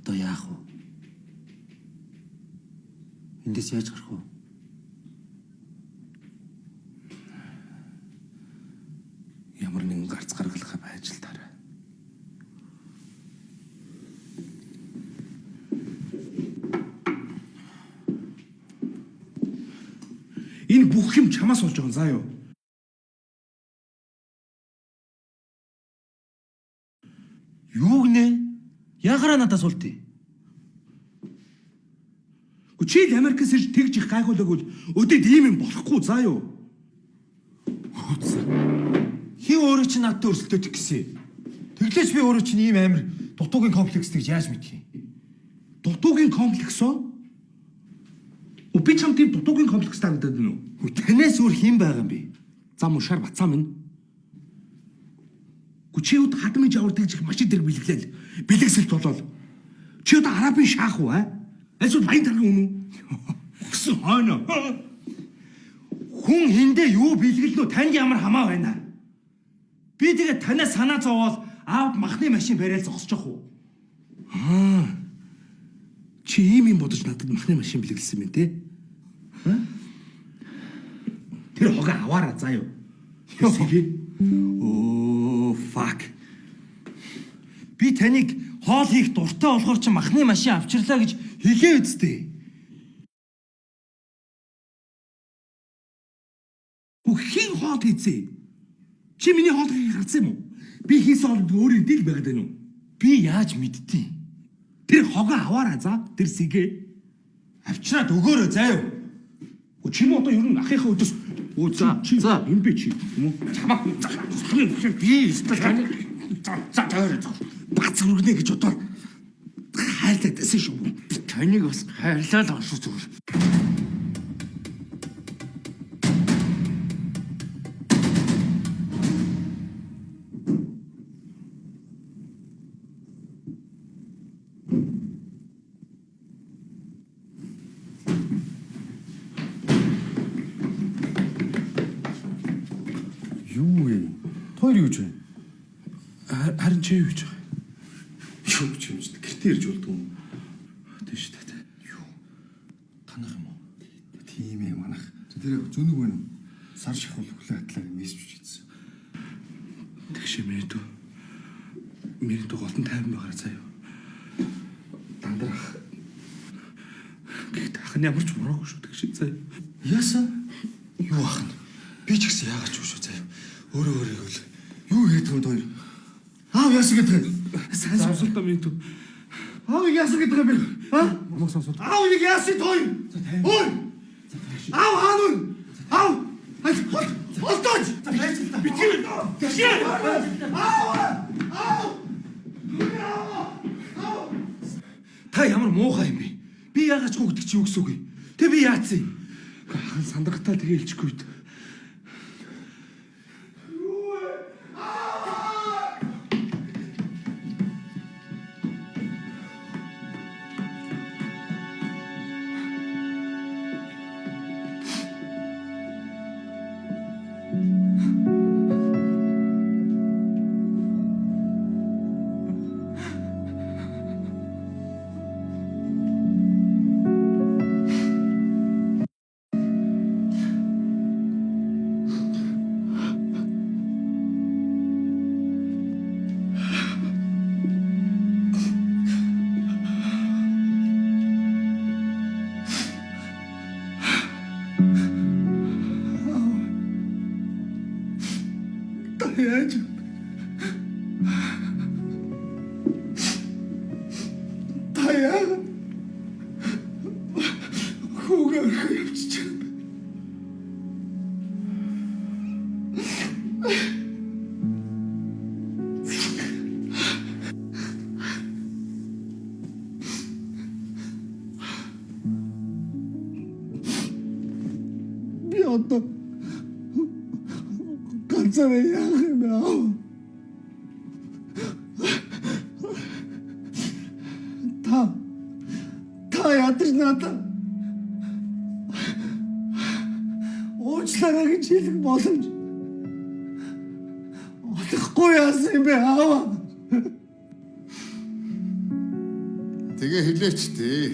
Одоо яах вэ? Эндээс яаж гарах вэ? Ямар нэгэн гарц гаргалгаа байж л таарай. Энэ бүх юм чамаас болж байгаа юм заа юу? Юу гинэ? Яхаараа надаас суултыг? Гэхдээ чи л Америкээс ирж тэгж их гайхуулаагүй бол өдөрт ийм юм болохгүй заа юу? Хин өөрөө чинь надтай өрсөлдөөд гэсэн. Тэглээч би өөрөө чинь ийм амир дутуугийн комплекс гэж яаж мэдх юм? Дутуугийн комплекс оо? Би чам тийм дутуугийн комплекс харагдаад байна уу? Хүү танаас өөр хэн байгаа юм бэ? Зам ушаар бацаа минь. Гү чи юуд хадмын жавар тэгж их машин дээр бэлгэлээл. Бэлэгсэлт болоод. Чи одоо арабын шаах уу аа? Эсвэл баян тарган хүн үү? Өгсөн хойно. Хүн хиндэ юу бэлгэлнө танд ямар хамаа байна? Би тэгээ танаас санаа зовоол аавд махны машин барайл зогсож явах уу? Аа. Чи ийм юм бодож надад махны машин бэлэглэсэн юм те? Тэр хогоо аваараа заа юу. Сэгээ. Оо fuck. Би таныг хоол хийх дуртай болохоор чи махны машин авчирлаа гэж хэлээ үсттэй. Гү хин хоол хийцээ. Чи миний хоол хийхийг харсан юм уу? Би хийсэн хоол өөрийн дил байгаад байна уу? Би яаж мэдтiin? Тэр хогоо аваараа за. Тэр сэгээ. Авчираад өгөөрэй заа юу. Гү чи юм одоо ер нь ахынхаа өдөөс өө за за юм бэ чи юм уу? Чамаа Би өстө таны за за тойроо. Бац өргөнө гэж бодоод хайрлаад байсан шүү. Би таныг бас хайрлаа л байгаа шүү зүгээр. Юу вэ? Тойр юу ч вэ? Харин чи юу гэж байгаа? Юу ч юм ч гэртээ ирж болдгоо юм. Тийм шүү дээ. Юу? Танах юм уу? Тийм ээ манах. Тэр зөнөг байна уу? Сар шахвал хүлээ атлаа мессеж бичсэн. Тэгшээ миний дүү. Миний дүү голтон тайван байгаараа заяа. Дандрах. Гэхдээ ах нь ямар ч буруугүй шүү тэгшээ заяа. Яасан? Юу ах нь? Би ч гэсэн яагаад ч юм шүү заяа. Өөрөө өөрийгөө л юу хийдэг юм хоёр? Аав яасан гэдэг юм? Сайн сонсолтой миний дүү. Аавыг яасан гэдэг юм бэ? А? Намайг сонсоод. Аавыг яасан хоёр? Ой! Аав хаана вэ? Аав! Хол! Холдооч! Битгий! Тэгшээ! Аав! Аав! Та ямар муухай юм бэ? Би яагаад ч гэдэг чи юу гэсэн үг юм? Тэ би яатсан юм? Ах нь сандрахтаа тэгээ хэлчихгүй дээ. Та яаж вэ? Та яагаад хүүгээ өрхөө явчихж байгаа юм бэ? Би одоо ганцаараа яах юм бэ аав? Та ядаж надад уучлаарай гэж хэлэх боломж олохгүй яасан юм бэ аав? Тэгээ хэлээч дээ.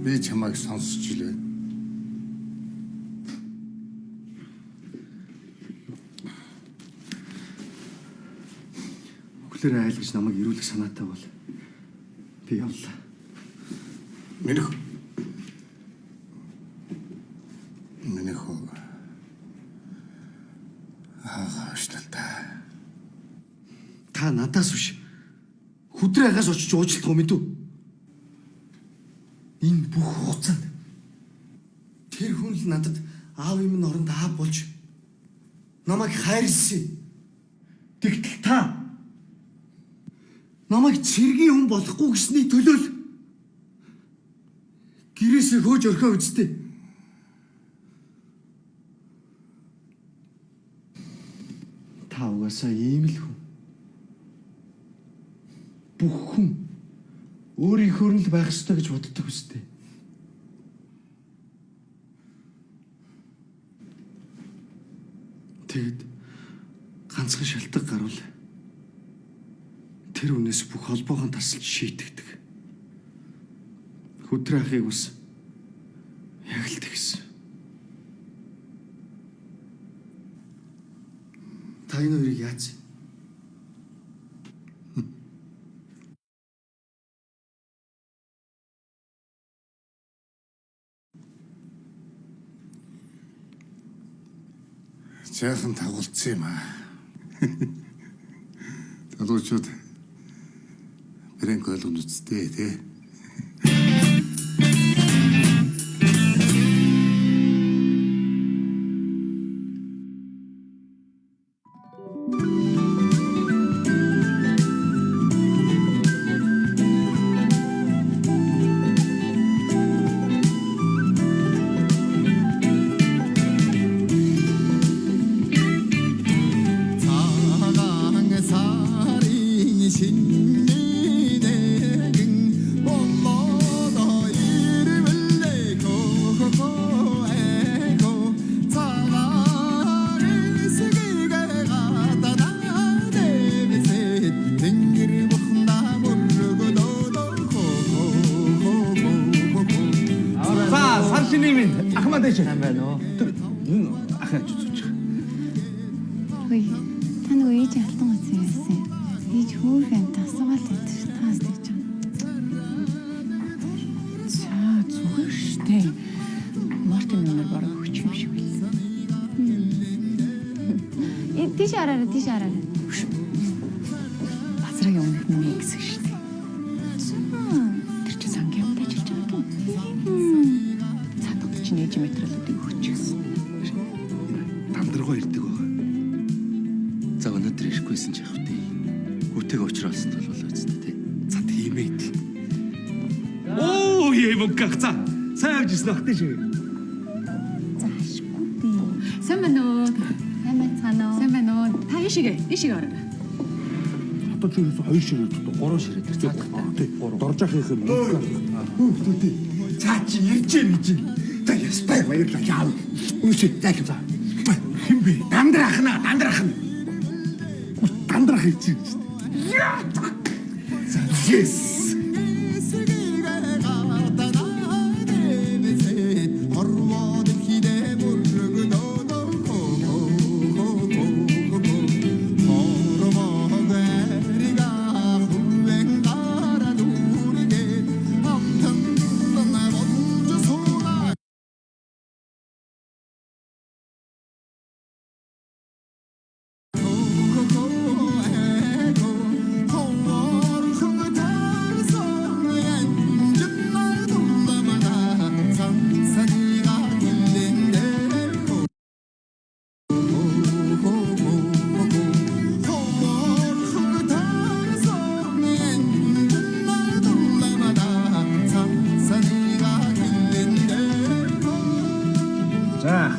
Би чамайг сонсч илээ. Өглөөрөө айлгаж намайг ирүүлэх санаатай бол би явлаа. Минийх. Минийх. Аа, уучлалтай. Та надаас биш. Хүдрээ агаас очиж уучлах юм мэдүү? Энэ бүх хугацаанд тэр хүн л надад аав юм оронд аав болж намайг хайрлсан. Тэгтэл та намайг цэргийн хүн болохгүй гэсний төлөө л гэрээсээ хөөж орхио үсттэй. Та угаасаа ийм л хүн. Бүх хүн өөрийнхөөр нь л байх ёстой гэж боддог үстэй. Тэгэд ганцхан шалтгаан гарвал тэр үнээс бүх холбоохон тасалж шийтгдэг. Хүдрээ ахыг бас яг л тэгсэн. Та энэ хоёрыг яаж? Жаахан тагуулсан юм аа. Залуучууд бэрэнк ойлгоно үсттэй тий. Цагаан сарын шинэ нэгэн болоод ирвэлээ хөө эго цагаан эсэгээ гадаа дэвсэт тэнгэр бухна мөргөлөө хөө. За сар шиний минь ахмаа дэш. Сайн байна уу? Тэр энэ ах яаж үзүүлж байгаа. Хөөе. Та нөгөө ээж алтан гоц юм яасан. Ээж хөөх амт асуугаал байдаг ш. Таас тэгж байгаа. За зүгээр штэ. Мартин өнөр бараг өгч юм шиг байл. Э тийш хараарай, тийш хараарай. Базрагийн өмнөх миний гэсэн штэ. Тэр чинь сангийн юмд ажиллаж байгаа юм. Цаадахад чинь ээж материалуудыг өгч гисэн. Дандаргоо ирдэг байгаа. За өнөөдөр ирэхгүйсэн ч яах вэ? Хүүтэйг уулзсан тул болоо үсттэй тий. За тийм ээ. Оо юм гах за. Сайн явж ирсэн ах тийш. За ашгүй дээ. Сайн байна уу? Сайн байцгаана уу? Сайн байна уу? Та ийшээгээ, ийшээгээ ороорой. Одоо чи ерөөсөө хоёр ширээ дутуу, гурван ширээ тэр цаадахтай. Тий. Доржох юм. Хүүхдүүдээ цаа чи ирж гин гэж. За ястай баярлалаа. Яав. Үүсээ заах за. Хэн бэ? Дандрах наа, дандрах нь. Дандрах ирж гин гэж. За yes. За.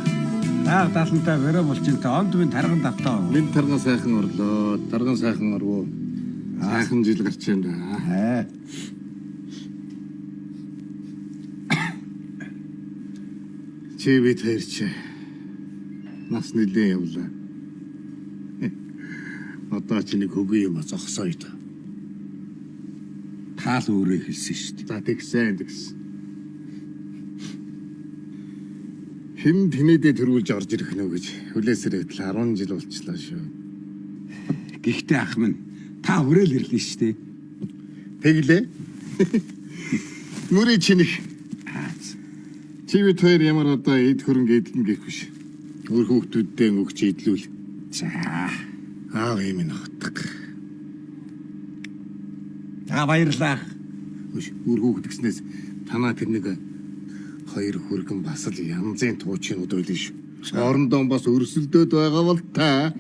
Дааг даалантай бэрэ булчинтай онд минь тарган давтаа. Бид тарган сайхан орлоо. Тарган сайхан орвоо. Сайхан жил гарч байна да. Аа. Чи бид хоёр чи нас нэлээд явлаа. Одоо чи нэг хөгүй юм зогсоо ид. Таал өөрөө хэлсэн шүү дээ. За тэгсэн тэгсэн. Хэн тэнэдээ төрүүлж орж ирэх нөө гэж хүлээсээр байтал 10 жил болчлаа шүү. Гэхдээ ах минь та хүрээл ирлээ шүү дээ. Тэглээ. Нүрээ чиних. Чи бид хоёр ямар одоо эд хөрөнгө эдлэн гэх биш. Өөр хүүхдүүддээ өгч идлүүл. За. Аав юм нөхдөг. За баярлалаа. Үш үр хүүхд гэснээс танаа тэр нэг хоёр хүргэн бас л янзын туучинууд байлаа шүү. Хоорондоо бас өрсөлдөөд байгаа бол та.